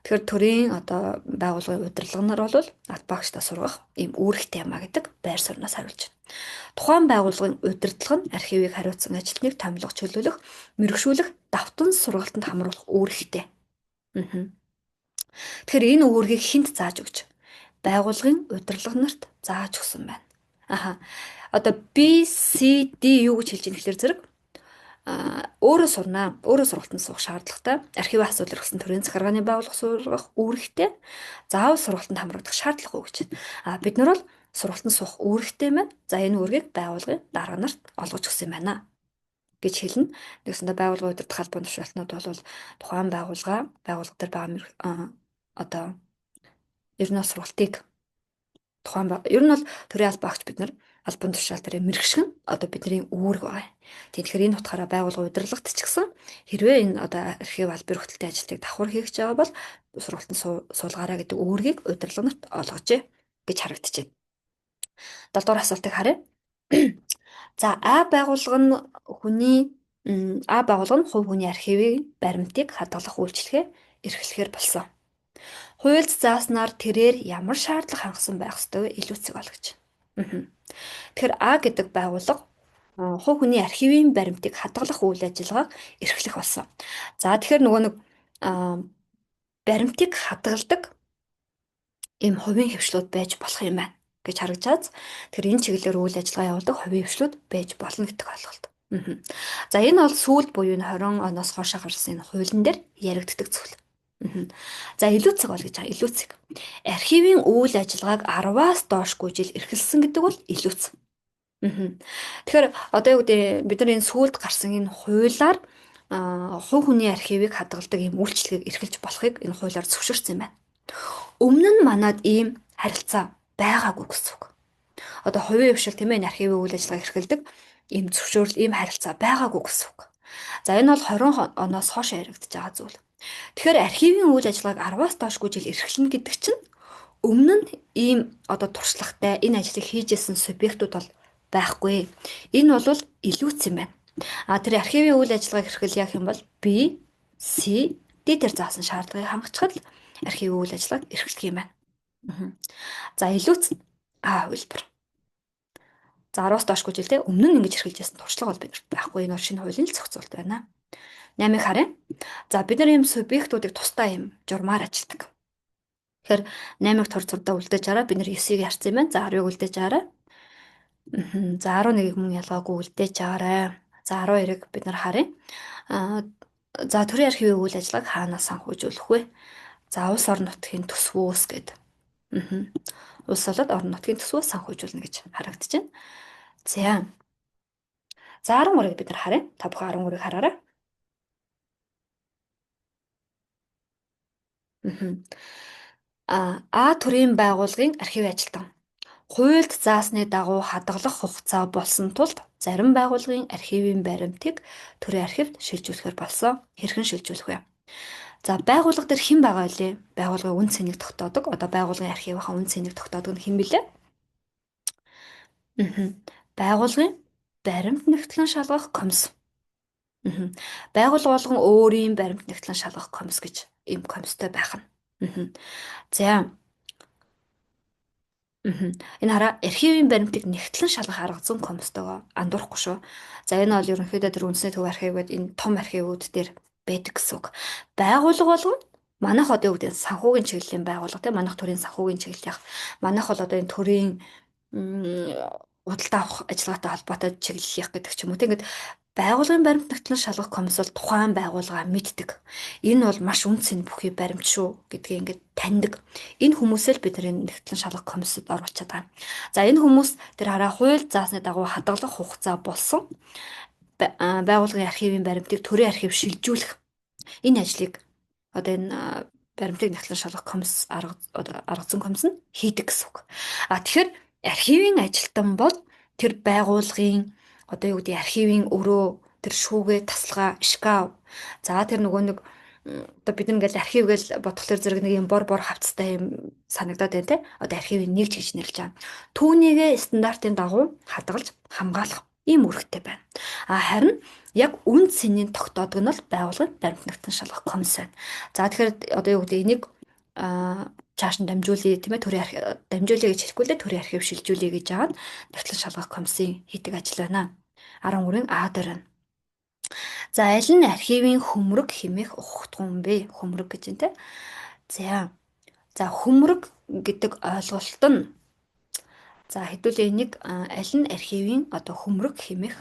Тэгэхээр төрийн одоо байгууллагын удирдлага нар бол албаагчдаа сургах ийм үүрэгтэй юм а гэдэг байр сууриас хариулж байна. Тухайн байгууллагын удирдлага нь архивыг хариуцсан ажилтныг томилго чөлөөлөх, мэргэшүүлэх, давтан сургалтанд хамруулах үүрэгтэй. Тэгэхээр энэ үүргийг хэнд зааж өгч байгууллагын удирдлага нарт зааж өгсөн байна. Аха. Одоо B, C, D юу гэж хэлж ийм гэхээр зэрэг өөрөө сурнаа. Өөрөө сургалтанд суух шаардлагатай. Архивын асуудал эрхэлсэн төрийн захиргааны байгууллага сургах үүрэгтэй. Заавал сургалтанд хамрагдах шаардлагагүй гэж байна. А бид нар бол сургалтанд суух үүрэгтэй маань. За энэ үүргийг байгууллагын дарга нарт олгож өгсөн юм байна гэж хэлнэ. Нэгсэндээ байгууллагын удирдах албан тушаалтнууд бол тухайн байгууллага дээр байгаа одоо ер нь сургалтыг тухайн ер нь бол төрийн албан агч бид нар албан тушаал дээр мэрэгшгэн одоо бидний үүрэг байгаа. Тэгэхээр энэ утгаараа байгууллага удирдлагт ч гэсэн хэрвээ энэ одоо архив албан ёроолтой ажилтныг давхар хийх гэж байгаа бол сургалтанд суулгаарай гэдэг үүргийг удирдлага нарт олгожээ гэж харагдаж байна. 7 дугаар асуултыг харъя. За А байгууллага нь хүний А байгууллага нь хувь хүний архивын баримтыг хадгалах үйлчилгээ эрхлэхээр болсон. Хуульд зааснаар тэрээр ямар шаардлага хангасан байх ёстой вэ? Илүү цэг олгож. Тэгэхээр А гэдэг байгууллага хувь хүний архивын баримтыг хадгалах үйл ажиллагааг эрхлэх болсон. За тэгэхээр нөгөө нэг Баримтыг хадгалдаг ийм хувийн хэвшлүүд байж болох юм байна гэж харагдаж. Тэгэхээр энэ чиглэлээр үйл ажиллагаа явуулдаг хувийн хэвшлүүд байж болно гэдэг ойлголт. За, энэ бол сүүлд буюу энэ 20 оноос хойш гарсан энэ хуулийн дээр яригддаг зүйл. За, илүүцэг бол гэж байгаа. Илүүцэг. Архивын үйл ажиллагааг 10-аас доошгүй жил эрхэлсэн гэдэг бол илүүц. Тэгэхээр одоо юу гэдэг, бид нар энэ сүүлд гарсан энэ хуулиар хувь хүний архивыг хадгалдаг ийм үйлчилгээг эрхэлж болохыг энэ хуулиар зөвшөөрсөн юм байна. Өмнө нь манад ийм харилцаа байгаагүй гэсэн үг. Одоо хувийн хэвшил, тийм ээ, архивын үйл ажиллагааг эрхэлдэг ийм зөвшөөрөл, ийм харилцаа байгаагүй гэсэн үг. За, энэ бол 20 оноос хойш яригдж байгаа зүйл. Тэгэхээр архивын үйл ажиллагааг 10-аас доошгүй жил эрхлэнэ гэдэг чинь өмнө нь ийм одоо туршлагатай энэ ажлыг хийж исэн субъектууд бол байхгүй. Энэ бол илүүц юм байна. А тэр архивын үйл ажиллагааг эрхлэх яах юм бол B, C, D дээр заасан шаардлагыг хангачхад архивын үйл ажиллагааг эрхлэх юм байна. За, илүүц А хувилбар. За, 10-аас доошгүй жил те, өмнө нь ингэж эрхэлж байсан туршлага бол биднэрт байхгүй. Энэ бол шинэ хуулийн л зохицуулт байна. 8-ыг харъя. За, бид нар ийм субъектуудыг тусдаа ийм журмаар ажилладаг. Тэгэхээр 8-ыг тур зурдаа үлдээж араа, бид нар 9-ийг ярьсан юм байна. За, 10-ыг үлдээж араа. За, 11-ийг мөн ялгаагүй үлдээж аваарай. За, 12-ыг бид нар харъя. За, төрийн архивын үйл ажиллагааг хаанаас санхүүжүүлэх вэ? За, улс орон нутгийн төсвөөс гэдэг. Улс болоод орон нутгийн төсвөөс санхүүжүүлнэ гэж харагдаж байна. За. За, 13-ыг бид нар харъя. Та бүхэн 13-ыг хараарай. А төрийн байгууллагын архив ажилтан. Хуульд заасны дагуу хадгалах хугацаа болсон тулд зарим байгууллагын архивын баримтыг төрийн архивд шилжүүлэхээр болсон. Хэрхэн шилжүүлэх вэ? За, байгууллага дээр хэн байгаа вэ? Байгууллагын үн цэнийг тогтоодог. Одоо байгууллагын архивынхаа үн цэнийг тогтоодог нь хэн билээ? Байгууллагын баримт нэгтлэн шалгах комисс. Байгууллага болгон өөрийн баримт нэгтлэн шалгах комисс гэж ийм комисстой байх нь. За. Энэ хараа, архивын баримтыг нэгтлэн шалгах арга зүйн комисстойгоо андуурахгүй шүү. За, энэ бол ерөнхийдөө тэр үндэсний төв архив гэдэг энэ том архивууд дээр байдаг гэсэн үг. Байгууллага болгон, манайх одоо юу гэдэг, санхүүгийн чиглэлийн байгууллага, тийм, манайх төрийн санхүүгийн чиглэлийнх. Манайх бол одоо энэ төрийн худалдаа авах ажиллагаатай холбоотой чиглэлийнх гэдэг ч юм уу. Тийм, ингээд байгууллагын баримт нэгтлэн шалгах комисс бол тухайн байгууллага мэддэг. Энэ бол маш үн цэн бүхий баримт шүү гэдгийг ингээд таньдаг. Энэ хүмүүсээ л бид нар нэгтлэн шалгах комиссод оруулчихад байгаа. За, энэ хүмүүс тэр хараа, хууль заасны дагуу хадгалах хугацаа болсон байгууллагын архивын баримтыг төрийн архив шилжүүлэх энэ ажлыг одоо энэ баримтыг нэгтлэн шалгах комисс, арга зүйн комисс нь хийдэг гэсэн үг. А тэгэхээр архивын ажилтан бол тэр байгууллагын одоо юу гэдэг, архивын өрөө, тэр шүүгээ, тасалгаа, шкаф. За, тэр нөгөө нэг одоо бид нар ингээл архив гэж бодохлоор зэрэг нэг юм бор бор хавцтай юм санагдаад байна те. Одоо архивын нэгж гэж нэрлэж байгаа. Түүнийгээ стандартын дагуу хадгалж хамгаалах ийм үүрэгтэй байна. А харин яг үн цэнийг тогтоодог нь бол байгууллагын баримт нэгтэн шалгах комисс байна. За, тэгэхээр одоо юу гэдэг, энийг чааш нь дамжуулъя, тийм ээ, төрийн архив дамжуулъя гэж хэлэхгүй лээ, төрийн архив шилжүүлье гэж байгаа нь нэгтлэн шалгах комиссийн хийдэг ажил байна. 13-ын А дээр байна. За, аль нь архивын хөмрөг хэмээх ухагдах юм бэ? Хөмрөг гэж юм те. За. За, хөмрөг гэдэг ойлголт нь, за, хэдүүлээ энийг аль нь архивын одоо хөмрөг хэмээх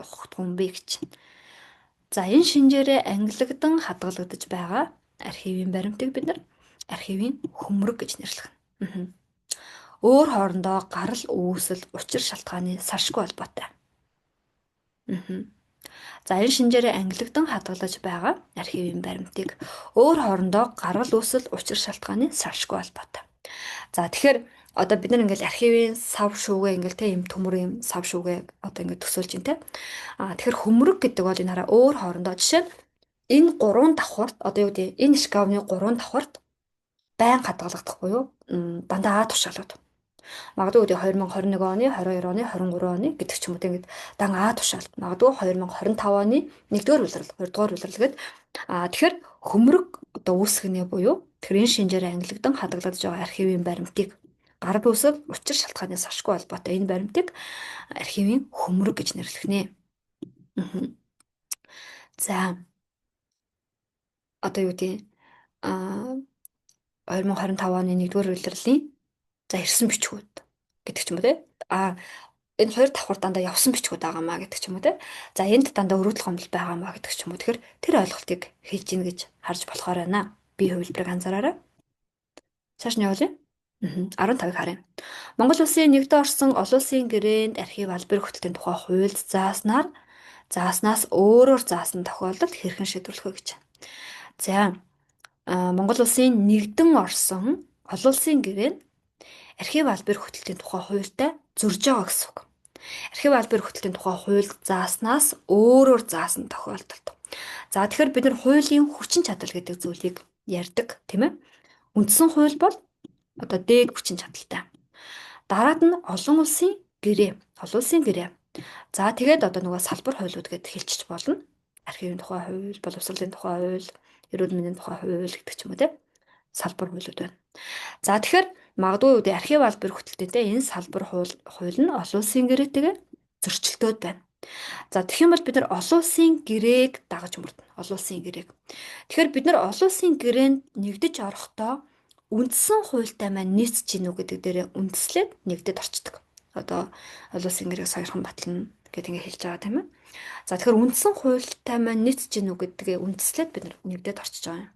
ухагдах юм бэ гэж. За, энэ шинжээрээ ангилагдан хадгалагдаж байгаа архивын баримтыг бид нар архивын хөмрөг гэж нэрлэх нь. Өөр хоорондоо гарал үүсэл, учир шалтгааны салшгүй холбоотой. За, энэ шинжээрээ ангилагдан хадгалаж байгаа архивын баримтыг өөр хоорондоо гарал үүсэл, учир шалтгааны салшгүй холбоотой. За, тэгэхээр одоо бид нар ингээл архивын сав шүүгээ ингээл те, юм төмөр юм сав шүүгээ одоо ингээд төсөөлж байна те. А тэгэхээр хөмрөг гэдэг бол энэ хараа, өөр хоорондоо, жишээ нь энэ гурван давхарт, одоо юу гэдэг, энэ шкафны гурван давхарт байн хадгалагдах буюу дандаа А тушаалууд. Магадгүй 2021 оны, 22 оны, 23 оны гэдэг ч юм уу, ингээд дан А тушаал. Магадгүй 2025 оны 1-р улирал, 2-р улирал гээд, тэгэхээр хөмрөг одоо үүсгэнэ буюу тэр энэ шинжээр ангилагдан хадгалагдаж байгаа архивын баримтыг гарал үүсэл, учир шалтгааны салшгүй холбоотой энэ баримтыг архивын хөмрөг гэж нэрлэх нэ. За, одоо юу гэдэг, 2025 оны 1-р улирлын за ирсэн бичгүүд гэдэг ч юм уу те. Энэ хоёр давхар дандаа явсан бичгүүд байгаа маа гэдэг ч юм уу те. За энд дандаа өргөдөл гомдол байгаа маа гэдэг ч юм уу. Тэгэхээр тэр ойлголтыг хэлж ийн гэж харж болохоор байна. Би хувилбарыг анзаараарай. Цааш нь явуулъя. 15-ыг харъя. Монгол улсын нэгдэн орсон олон улсын гэрээнд архив албан хөтөлтийн тухай хуульд зааснаас өөрөөр заасан тохиолдолд хэрхэн шийдвэрлэх вэ гэж. За Монгол улсын нэгдэн орсон олон улсын гэрээнд архив албан хөтөлтийн тухай хуультай зөрж байгаа гэсэн үг. Архив албан хөтөлтийн тухай хуульд зааснаас өөрөөр заасан тохиолдолд. За тэгэхээр бид нар хуулийн хүчин чадал гэдэг зүйлийг ярьдаг, тийм ээ? Үндсэн хууль бол одоо дээд хүчин чадалтай. Дараад нь олон улсын гэрээ, олон улсын гэрээ. За тэгээд одоо нөгөө салбар хуулиуд гэдээ хэлчих болно. Архивын тухай хууль, боловсролын тухай хууль, эрүүл мэндийн тухай хууль гэдэг ч юм уу те. Салбар хуулиуд байна. За тэгэхээр магадгүй юу архив албан хөтөлтөйтэй энэ салбар хууль нь олон улсын гэрээтэйгээ зөрчилдөд байна. За тэгэх юм бол бид нар олон улсын гэрээг дагаж мөрдөнө. Олон улсын гэрээг. Тэгэхээр бид нар олон улсын гэрээнд нэгдэж орохдоо үндсэн хуультай маань нийцэж гинүү гэдэг дээрээ үндэслээд нэгдэд орчдөг. Одоо олон улсын гэрээг сойрхон батлна гэдэг ингэ хэлж байгаа тийм ээ. За тэгэхээр үндсэн хуультай маань нийцэж гинүү гэдгээ үндэслээд бид нар нэгдэд орчиж байгаа юм.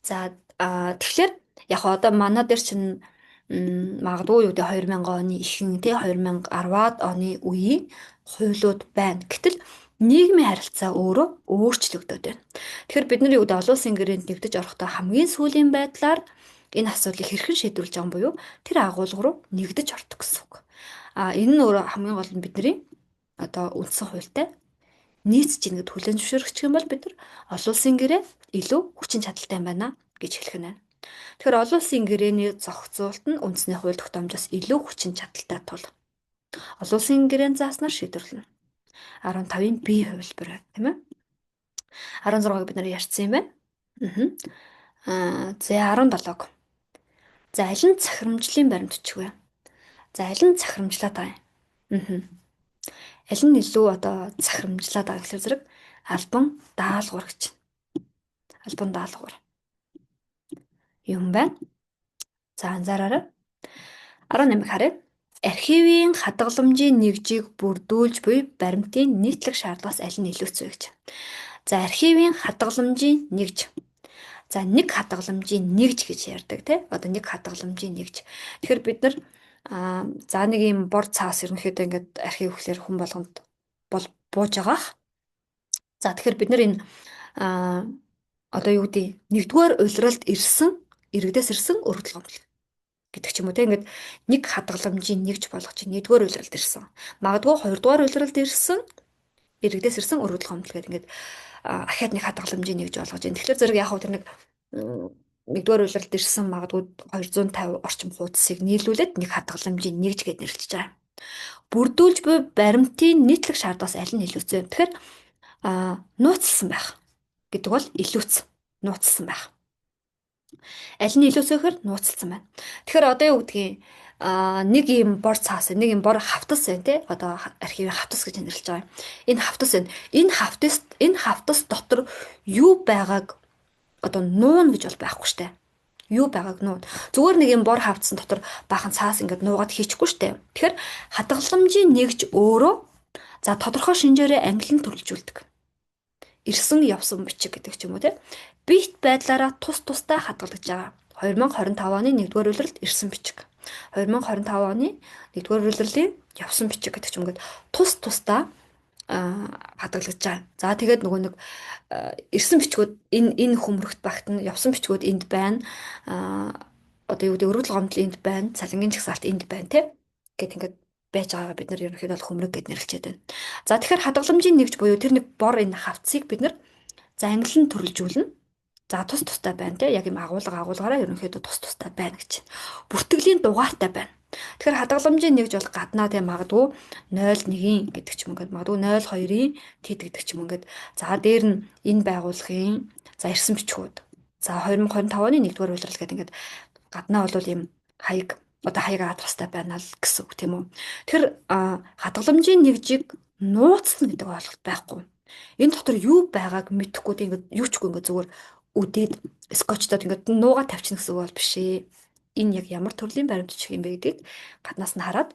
За тэгэхээр яг одоо манай дээр чинь магадгүй юу гэдэг 2000 оны ихэнх тий 2010-аад оны үеийн хуулиуд байна. Гэтэл нийгмийн харилцаа өөрөө өөрчлөгдөд байна. Тэгэхээр бид нар юу гэдэг олон улсын гэрээнд нэгдэж орохдоо хамгийн сүүлийн байдлаар энэ асуудлыг хэрхэн шийдвэрлэж байгаа юм буюу тэр агуулга руу нэгдэж ордог гэсэн үг. Энэ нь өөрөө хамгийн гол нь бидний одоо үндсэн хуультай нийцэж ийн гэд хүлээн зөвшөөрөх юм бол бид нар олон улсын гэрээ илүү хүчин чадалтай юм байна гэж хэлэх нь байна. Тэгэхээр олон улсын гэрээний зохицуулалт нь үндэсний хууль тогтоомжоос илүү хүчин чадалтай тул олон улсын гэрээн зааснаар шийдвэрлэнэ. 15-ын Б хувилбар байна, тийм ээ. 16-г бид нар ярьсан юм байна. За 17-г. За аль нь захирамжлын баримт бичиг вэ? За аль нь захирамжлаад байгаа юм? Аль нь илүү одоо захирамжлаад байгаа гэхэлэр зэрэг албан даалгавар гэж. Албан даалгавар юм байна. За анзаараарай. 18-ыг харъя. Архивын хадгаламжийн нэгжийг бүрдүүлж буй баримтын нийтлэг шаардлагаас аль нь илүүц вэ гэж. За архивын хадгаламжийн нэгж. За нэг хадгаламжийн нэгж гэж ярьдаг тий. Одоо нэг хадгаламжийн нэгж. Тэгэхээр бид нар за нэг юм бор цаас ерөнхийдөө ингээд архив гэхлээр хүн болгонд бол бууж байгаах. За тэгэхээр бид нар энэ одоо юу гэдэг нэгдүгээр улиралд ирсэн иргэдээс ирсэн өргөдөл гомдол гэдэг ч юм уу те ингээд нэг хадгаламжийн нэгж болгож нэгдүгээр улиралд ирсэн. Магадгүй хоёрдугаар улиралд ирсэн иргэдээс ирсэн өргөдөл гомдол гэдэг ингээд ахиад нэг хадгаламжийн нэгж болгож байна. Тэгэхээр зэрэг яг хөө тэр нэг нэгдүгээр улиралд ирсэн магадгүй 250 орчим хуудсыг нийлүүлээд нэг хадгаламжийн нэгж гэд нэрлэж байгаа. Бүрдүүлж буй баримтын нийтлэг шаардлагаас аль нь илүүц вэ? Тэгэхээр нууцлсан байх гэдэг бол илүүц нууцлсан байх. Аль нь илүүц вэ гэхээр нууцлсан байна. Тэгэхээр одоо юу гэдгийг нэг юм бор цаас, нэг юм бор хавтас байна те. Одоо архивын хавтас гэж нэрлэж байгаа юм. Энэ хавтас байна. Энэ хавтас дотор юу байгааг одоо нуун гэж бол байхгүй штэ. Юу байгааг нуун. Зүгээр нэг юм бор хавтсан дотор баахан цаас ингээд нуугаад хийчихгүй штэ. Тэгэхээр хадгаламжийн нэгж өөрөө за тодорхой шинжээрээ ангилан төрөлжүүлдэг. Ирсэн явсан бичиг гэдэг ч юм уу те. Бит байдлаараа тус тустай хадгалагдж байгаа. 2025 оны 1-р улиралд ирсэн бичиг. 2025 оны 1-р улирлын явсан бичиг гэдэг ч юм ингээд тус тусдаа хадгалагдж байгаа. За тэгээд нөгөө нэг ирсэн бичгүүд энэ хөмрөгт багтана, явсан бичгүүд энд байна. Одоо юу гэдэг өргөдөл гомдол энд байна, цалингийн жагсаалт энд байна те. Гэт ингээд байж байгаагаа бид нар ерөнхийдөө бол хөмрөг гэд нэрлчихэд байна. За тэгэхээр хадгаламжийн нэгж буюу тэр нэг бор энэ хавцыг бид нар за ангилан төрөлжүүлнэ. За тус тустай байна те. Яг юм агуулга агуулгаараа ерөнхийдөө тус тустай байна гэж. Бүртгэлийн дугаартай байна. Тэгэхээр хадгаламжийн нэгж бол гаднаа те магадгүй 0.1-ийн гэдэг ч юм ингээд магадгүй 0.2-ийн тэд гэдэг ч юм ингээд за дээр нь энэ байгууллагын за ирсэн бичгүүд. За 2025 оны 1-р улирал гэдэг ингээд гаднаа бол ийм хаяг одоо хаяг адрестай байна л гэсэн үг тийм үү. Тэгэхээр хадгаламжийн нэгжийг нууцлана гэдэг ойлголт байхгүй. Энэ дотор юу байгааг мэдэхгүй тийм ингээд юу ч үгүй ингээд зүгээр үдээд скотчдод ингээд нуугаа тавьчихна гэсэн үг бол биш ээ. Энэ яг ямар төрлийн баримт бичиг юм бэ гэдгийг гаднаас нь хараад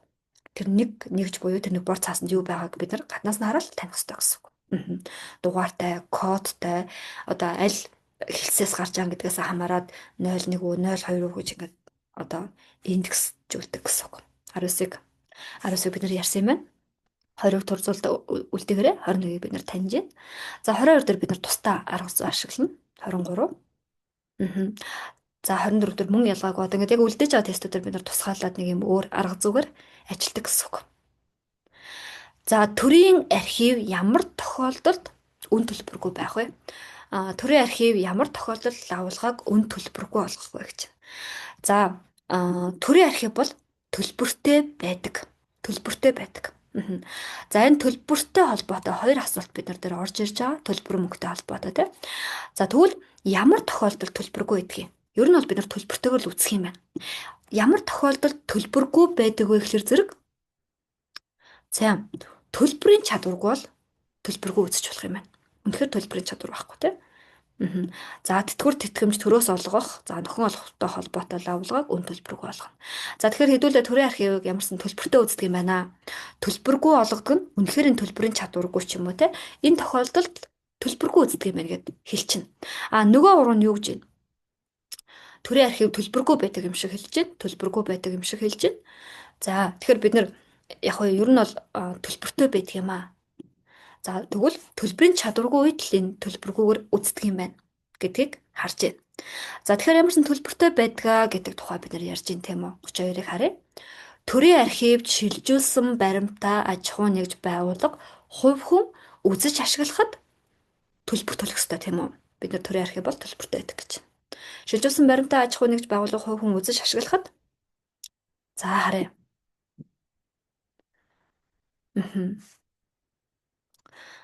тэр нэг нэгж буюу тэр нэг бор цаасанд юу байгааг бид нар гаднаас нь хараад таних хэрэгтэй гэсэн үг. Дугаартай, кодтой, одоо аль хэлцээс гарч байгаа гэдгээс хамаарат 01 үү 02 үү гэж ингээд одоо индексжүүлдэг гэсэн үг. 19-ыг бид нар ярьсан юм байна. 20-ыг турзуулт үлдээгээрээ 21-ийг бид нар таньж байна. За 22 дээр бид нар тусдаа арга зүй ашиглана. 23. За 24 дээр мөн ялгаагүй. Одоо ингээд яг үлдээж байгаа тестүүдээр бид нар тусгаалаад нэг юм өөр арга зүгээр ажилладаг гэсэн үг. За төрийн архив ямар тохиолдолд үн төлбөргүй байх вэ? Төрийн архив ямар тохиолдолд лавлгааг үн төлбөргүй болгох вэ гэж. За төрийн архив бол төлбөртэй байдаг. Төлбөртэй байдаг. За энэ төлбөртэй холбоотой хоёр асуулт бид нар дээр орж ирж байгаа. Төлбөр мөнгөтэй холбоотой тийм. За тэгвэл ямар тохиолдолд төлбөргүй байдгийг? Ер нь бол бид нар төлбөртэйгээр л үзэх юм байна. Ямар тохиолдолд төлбөргүй байдаг вэ гэхлээр зэрэг за төлбөрийн чадваргүй бол төлбөргүй үзэж болох юм байна. Үнэхээр төлбөрийн чадвар байхгүй тийм. За тэтгэвэр тэтгэмж төрөөс олгох, за нөхөн олгохтой холбоотой лавлгааг үн төлбөргүй олгоно. За тэгэхээр хэдүүлээ төрийн архивыг ямарсан төлбөртэй үздэг юм байна. Төлбөргүй олгодог нь үнэхээр энэ төлбөрийн чадваргүй ч юм уу те. Энэ тохиолдолд төлбөргүй үздэг юм байна гэд хэлчихнэ. А нөгөө уруу нь юу гэж байна? Төрийн архив төлбөргүй байдаг юм шиг хэлж байна. Төлбөргүй байдаг юм шиг хэлж байна. За тэгэхээр бид нар яг нь ер нь бол төлбөртэй байдаг юм аа. За тэгвэл төлбөрийн чадваргүй үед л энэ төлбөргүйгээр үздэг юм байна гэдгийг харж байна. За тэгэхээр ямарсан төлбөртэй байдгаа гэдэг тухай бид нар ярьж байна тийм үү? 32-ыг харъя. Төрийн архивд шилжүүлсэн баримтаа аж ахуй нэгж байгууллага хувь хүн үзэж ашиглахад төлбөр төлөх ёстой тийм үү? Бид нар төрийн архив бол төлбөртэй байдаг гэж. Шилжүүлсэн баримтаа аж ахуй нэгж байгууллага хувь хүн үзэж ашиглахад за харъя.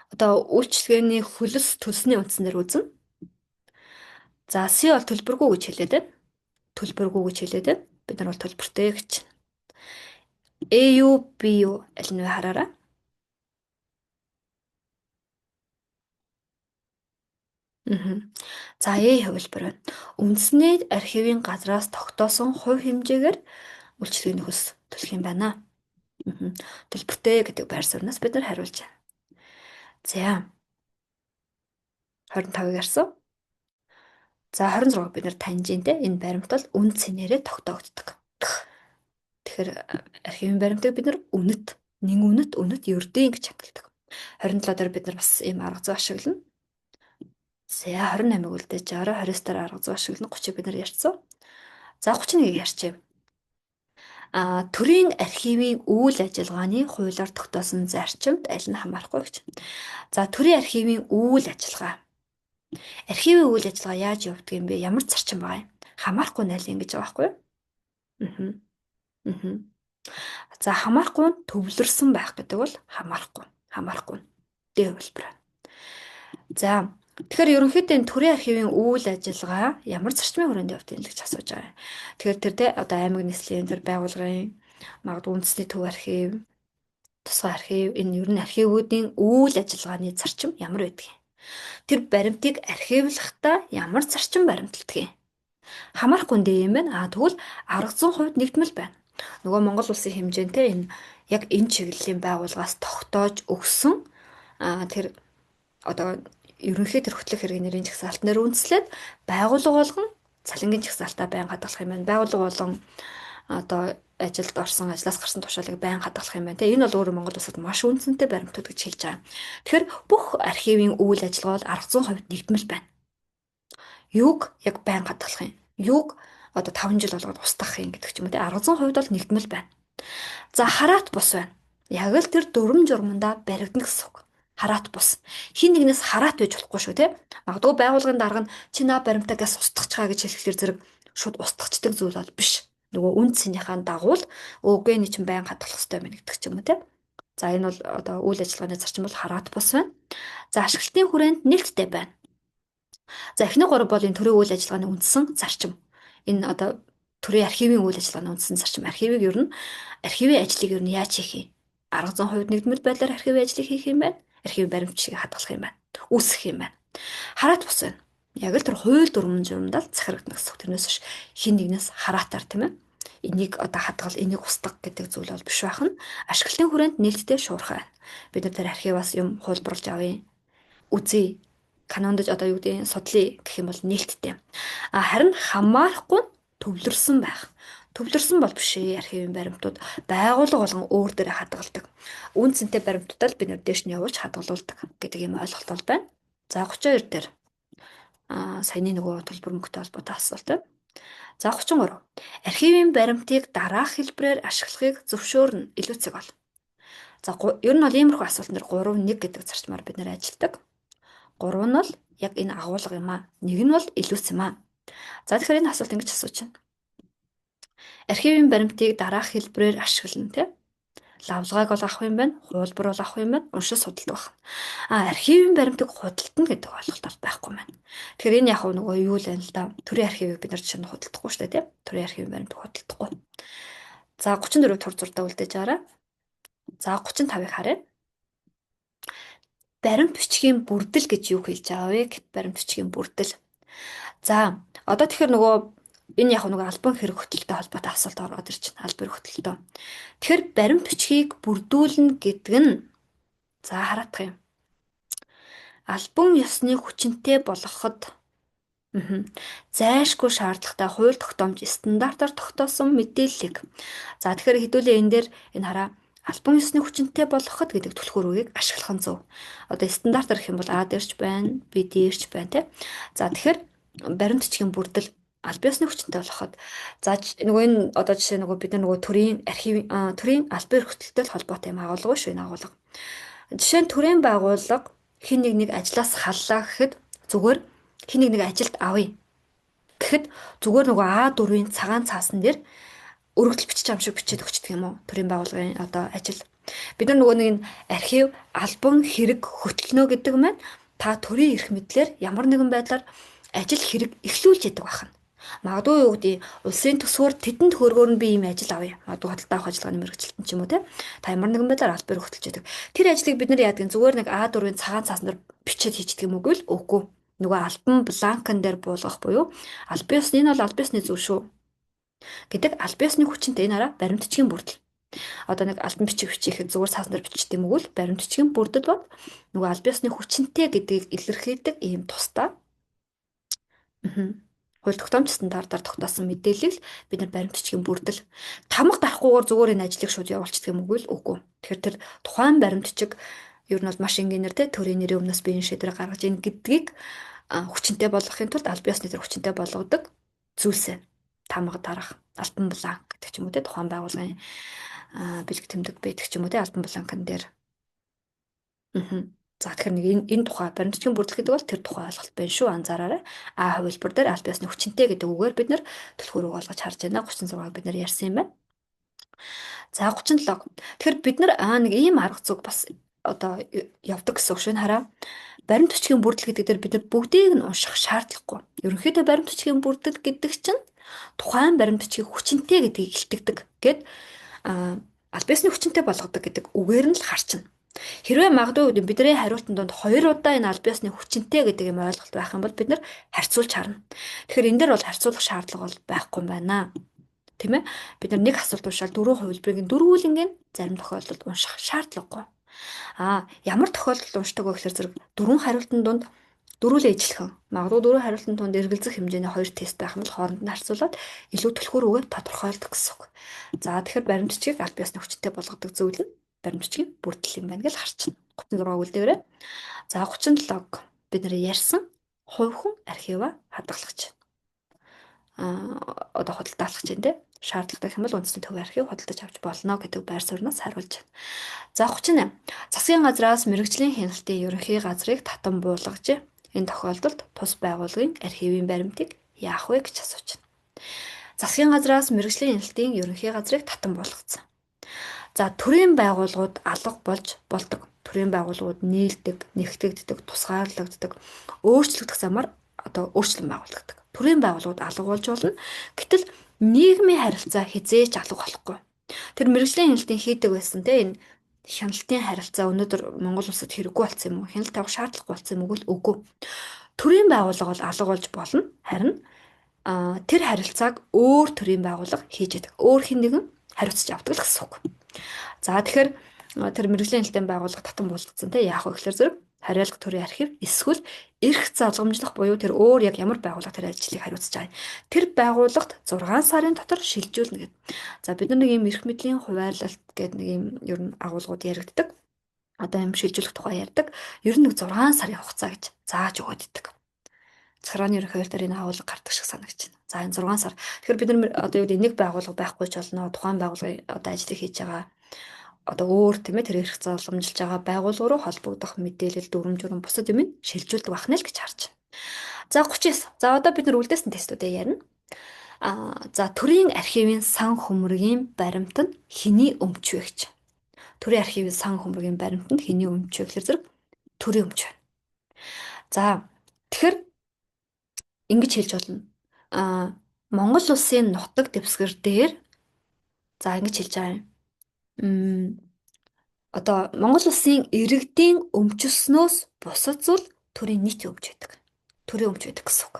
Одоо үйлчилгээний хөлс төлсний үндсэн дээр үзнэ. За C бол төлбөргүй гэж хэлээд байна. Төлбөргүй гэж хэлээд байна. Бид нар бол төлбөртэй гэж. A юу B юу аль нь вэ хараарай. За E хувилбар байна. Үндэсний архивын газраас тогтоосон хувь хэмжээгээр үйлчилгээний хөлс төлөх юм байна. Төлбөртэй гэдэг байр сууриас бид нар хариулж байна. За 25-ыг ярьсан. За 26-ыг бид нар таньж ин тэ энэ баримт бол үн цэнээрээ тогтоогддог. Тэгэхээр архивын баримтыг бид нар үнэт, нэн үнэт, үнэт ердийн гэж хадгалдаг. 27 дээр бид нар бас ийм арга зүй ашиглана. За 28-ыг үлдээж аваарай. 29 дээр арга зүй ашиглана. 30-ыг бид нар ярьсан. За 31-ийг ярьчихъя. Төрийн архивын үйл ажиллагааны хуулиар тогтоосон зарчимд аль нь хамаарахгүй гэж. За төрийн архивын үйл ажиллагаа. Архивын үйл ажиллагаа яаж явдаг юм бэ? Ямар зарчим байгаа юм? Хамаарахгүй нь аль юм гэж байгаа байхгүй юу? За хамаарахгүй нь төвлөрсөн байх гэдэг бол хамаарахгүй. Хамаарахгүй. Д хувилбар. За тэгэхээр ерөнхийдөө энэ төрийн архивын үйл ажиллагаа ямар зарчмын хүрээнд явдаг юм гэж асууж байгаа. Тэгэхээр тэр те одоо аймаг нийслэлийн тэр байгууллагын магадгүй үндэсний төв архив, тусгай архив энэ ер нь архивуудын үйл ажиллагааны зарчим ямар байдаг юм? Тэр баримтыг архивлахдаа ямар зарчим баримталдаг юм? Хамаарахгүй дээ юм байна. А тэгвэл 1000% нэгдмэл байна. Нөгөө Монгол улсын хэмжээнтэй энэ яг энэ чиглэлийн байгууллагаас тогтоож өгсөн тэр одоо ерөнхий тэр хөтлөх хэргийн нэрийн жагсаалт нэр үндэслээд байгууллага болгон цалингийн жагсаалтаа байн хадгалах юм байна. Байгууллага болгон одоо ажилд орсон, ажлаас гарсан тушаалыг байн хадгалах юм байна. Тэ энэ бол өөрөө Монгол улсад маш үнцэнтэй баримтууд гэж хэлж байгаа. Тэгэхээр бүх архивын үйл ажиллагаа бол 1000% нэгдмэл байна. Юуг яг байн хадгалах юм? Юуг одоо 5 жил болгоод устгах юм гэдэг ч юм уу те 1000% бол нэгдмэл байна. За хараат бус байна. Яг л тэр дүрм журмандаа баригдана гэсэн үг. Хараат бус. Хин нэгнээс хараат байж болохгүй шүү те. Магадгүй байгууллагын дарга нь чи наа баримтаа газ устгах гэж хэлэхлээр зэрэг шууд устгахчдаг зүйл бол биш. Нөгөө үн цэнийхээ дагуу л өөгүй нь чинь байн хадгалах хэрэгтэй байна гэдэг ч юм уу те. За энэ бол одоо үйл ажиллагааны зарчим бол хараат бус байна. За ашиглалтын хүрээнд нээлттэй байна. За эхний гурав бол энэ төрийн үйл ажиллагааны үндсэн зарчим. Энэ одоо төрийн архивын үйл ажиллагааны үндсэн зарчим. Архивыг ер нь архивын ажлыг ер нь яаж хийх юм? 1000% нэгдмэл байдлаар архивын ажлыг хийх юм байна. Архивын баримтчийг хадгалах юм байна. Үүсгэх юм байна. Хараат бус байна. Яг л тэр хууль дүрм журмдал захирагдана гэсэн үг. Тэрнээс биш хин нэгнээс хараатар, тийм ээ. Энийг одоо хадгал, энийг устгах гэдэг зүйл бол биш байх нь. Ашиглалтын хүрээнд нээлттэй шуурхай. Бид нар тэр архиваас юм хуулбарлаж авъя. Үзье. Канонд одоо юу гэдэг судлаа гэх юм бол нээлттэй. А харин хамаарахгүй төвлөрсөн байх. Төвлөрсөн бол биш ээ. Архивын баримтууд байгууллага болгон өөр дээрээ хадгалдаг. Үн цэнтэй баримтуудаа л бид нар дээш нь явуулж хадгалуулдаг гэдэг юм ойлголт бол байна. За, 32 дээр саяны нөгөө төлбөр мөнгөтэй холбоотой асуулт байна. За, 33. Архивын баримтыг дараах хэлбэрээр ашиглахыг зөвшөөрнө. Илүү цэг бол. За, ер нь бол иймэрхүү асуултан дээр 3 1 гэдэг зарчмаар бид нэр ажилладаг. 3 нь бол яг энэ агуулга юм аа. Нэг нь бол илүүц юм аа. За, тэгэхээр энэ асуулт ингэж асууж байна. Архивын баримтыг дараах хэлбэрээр ашиглана, тийм. Лавлгааг бол авах юм байна, хуулбар бол авах юм байна, уншиж судалдаг байна. А архивын баримтыг худалдана гэдэг ойлголт бол байхгүй байна. Тэгэхээр энэ яг нөгөө юу л байна л да. Төрийн архивыг бид нар жишээ нь худалдахгүй шүү дээ, тийм. Төрийн архивын баримтыг худалдахгүй. За, 34 тур зурдаа үлдээж байгаарай. За, 35-ыг харъя. Баримт бичгийн бүрдэл гэж юу хэлж байгаа вэ? Баримт бичгийн бүрдэл. За, одоо тэгэхээр нөгөө энэ яг нөгөө албан хэрэг хөтлөлтөй холбоотой асуулт ороод ирж байна. Албан хэрэг хөтлөлтөө. Тэгэхээр баримт бичгийг бүрдүүлнэ гэдэг нь, за, хараадах юм. Албан ёсны хүчинтэй болгоход зайлшгүй шаардлагатай хууль тогтоомж стандартаар тогтоосон мэдээллийг. За, тэгэхээр хэдүүлээ энэ дээр энэ хараа, албан ёсны хүчинтэй болгоход гэдэг түлхүүр үгийг ашиглах нь зөв. Одоо стандартаар гэх юм бол А дээрч байна, Б дээрч байна, тий. За, тэгэхээр баримт бичгийн бүрдэл албан ёсны хүчинтэй болгоход, за, нөгөө энэ одоо жишээ нөгөө бид нар нөгөө төрийн архив, төрийн албан эрх хөтлөлтөй холбоотой юм агуулга шүү, энэ агуулга. Жишээ нь төрийн байгууллага хэн нэг нэг ажлаас халлаа гэхэд, зүгээр хэн нэг нэг ажилд авъя гэхэд зүгээр нөгөө А4-ийн цагаан цаасан дээр өргөдөл бичиж байгаа юм шиг бичээд өгчдөг юм уу? Төрийн байгууллагын одоо ажил. Бид нар нөгөө нэг архив албан хэрэг хөтлөнө гэдэг маань та төрийн эрх мэдлэр ямар нэгэн байдлаар ажил хэрэг эхлүүлж яадаг байна. Магадгүй юу гэдэг, улсын төсвөр тэдэн төгрөгөөр нь би ийм ажил авъя. Магадгүй худалдаа авах ажиллагааны мэргэжилтэн ч юм уу, те. Та ямар нэгэн байдлаар албаар хөтөлж яадаг. Тэр ажлыг бид нар яадаг, зүгээр нэг А4-ийн цагаан цаасан дээр бичээд хийждэг юм уу гэвэл үгүй. Нөгөө албан бланкан дээр буулгах буюу албан ёсны, энэ бол албан ёсны зүйл шүү гэдэг албан ёсны хүчинтэй, энэ араа баримт бичгийн бүрдэл. Одоо нэг албан бичиг бичихэхэд зүгээр цаасан дээр бичдэг юм уу, баримт бичгийн бүрдэл бол нөгөө албан ёсны хүчинтэй гэдгийг илэрхийлдэг ийм тусдаа хууль тогтоомж стандартаар тогтоосон мэдээлэл бид нар баримт бичгийн бүрдэл. Тамга дарахгүйгээр зүгээр энэ ажлыг шууд явуулчихдаг юм уу үгүй. Тэгэхээр тэр тухайн баримт бичиг ер нь бол маш энгийнээр, те, төрийн нэрийн өмнөөс би энэ шийдвэрийг гаргаж ийн гэдгийг хүчинтэй болгохын тулд албан ёсны тэр хүчинтэй болгодог зүйлсээ тамга дарах, албан бланк гэдэг ч юм уу, те, тухайн байгууллагын бэлэг тэмдэг байдаг ч юм уу, те, албан бланкан дээр. За, тэгэхээр нэг энэ тухай баримт бичгийн бүрдэл гэдэг бол тэр тухай ойлголт байна шүү, анзаараарай. А хувилбар дээр аль биесны хүчинтэй гэдэг үгээр бид нэр түлхүүр үг олгож харж байна. 36-г бид нэр ярьсан юм байна. За, 37. Тэгэхээр бид нар нэг ийм арга зүг бас одоо явдаг гэсэн үг шүү, хараа. Баримт бичгийн бүрдэл гэдэг дээр бид нар бүгдийг нь унших шаардлагагүй. Ерөнхийдөө баримт бичгийн бүрдэл гэдэг чинь тухайн баримт бичгийг хүчинтэй гэдгийг илтгэдэг гэд аль биесны хүчинтэй болгодог гэдэг үгээр нь л харчна. Хэрвээ магадгүй бидний хариултын дунд хоёр удаа энэ аль биесны хүчинтэй гэдэг юм ойлголт байх юм бол бид нар харьцуулж харна. Тэгэхээр энэ дээр бол харьцуулах шаардлага бол байхгүй юм байна. Тийм ээ? Бид нар нэг асуулт уншаал дөрвөн хувилбарыг дөрвүүлэнгийн зарим тохиолдолд унших шаардлагагүй. Аа, ямар тохиолдолд уншдаг вэ гэхээр зэрэг дөрвөн хариултын дунд дөрвөлээ ижилхэн. Магадгүй дөрвөн хариултын дунд эргэлзэх хэмжээний хоёр тест байх юм бол хооронд нь харьцуулаад илүү түлхүүр үгээ тодорхойлдог гэсэн үг. За, тэгэхээр баримт бичгийг аль биесны хүчтэй болгодог зүйл нь баримт бичгийн бүрдэл юм байна гэж харчихна. 36 үлдээгээрэй. За, 37-г бид нэр ярьсан хувь хүн архива хадгалагч. Аа, одоо худалдаалах чинь, те, шаардлагатай гэх юм бол үндэсний төв архив худалдаж авч болно гэдэг байр сууриас хариулж байна. За, 38. Засгийн газраас мэргэжлийн хяналтын ерөнхий газрыг татан буулгаж, энэ тохиолдолд тус байгууллагын архивын баримтыг яах вэ гэж асууж байна. Засгийн газраас мэргэжлийн хяналтын ерөнхий газрыг татан буулгацсан. За, төрийн байгууллагууд алга болж болдог. Төрийн байгууллагууд нийлдэг, нэгтгэгддэг, тусгаарлагддаг, өөрчлөгдөх замаар одоо өөрчлөн байгуулагддаг. Төрийн байгууллагууд алга болж болно. Гэтэл нийгмийн харилцаа хэзээ ч алга болохгүй. Тэр мэргэжлийн хяналтын хийдэг байсан, те, энэ хяналтын харилцаа өнөөдөр Монгол улсад хэрэггүй болсон юм уу? Хяналт тавих шаардлагагүй болсон юм уу? Үгүй. Төрийн байгууллага бол алга болж болно. Харин тэр харилцааг өөр төрийн байгууллага хийж яадаг. Өөр хэн нэгэн хариуцж авдаг л гэсэн үг. За, тэгэхээр тэр мэргэжлийн хэлтийн байгууллага татан буулгацсан те, яах вэ гэхээр зэрэг хариуцлага төрийн архив эсвэл эрх залгамжлах буюу тэр өөр яг ямар байгууллага тэр ажлыг хариуцж байгаа юм. Тэр байгууллагт 6 сарын дотор шилжүүлнэ гэдэг. За, бид нар нэг юм эрх мэдлийн хуваарлалт гэдэг нэг юм ер нь агуулгууд яригддаг. Одоо юм шилжүүлэх тухай ярьдаг. Ер нь нэг 6 сарын хугацаа гэж зааж өгөөд идэг. Захиргааны ерөнхий хууль дээр энэ агуулга гардаг шиг санагч байна. За, энэ 6 сар. Тэгэхээр бид нар одоо юу гэдэг, нэг байгууллага байхгүй ч болно. Тухайн байгууллагын одоо ажлыг хийж байгаа одоо өөр, тийм ээ, тэр эрх залгамжилж байгаа байгууллага руу холбогдох мэдээлэл, дүрм журам, бусад юм шилжүүлдэг байх нэ л гэж харж байна. За, 39. За, одоо бид нар үлдээсэн тестүүдээ ярина. За, төрийн архивын сан хөмрөгийн баримт нь хэний өмч вэ гэж. Төрийн архивын сан хөмрөгийн баримт нь хэний өмч вэ гэхээр зэрэг төрийн өмч байна. За, тэгэхээр ингэж хэлж болно. Монгол улсын нутаг дэвсгэр дээр, за, ингэж хэлж байгаа юм. Одоо Монгол улсын иргэдийн өмчлснөөс бусад зүйл төрийн нийт өмч байдаг. Төрийн өмч байдаг гэсэн үг.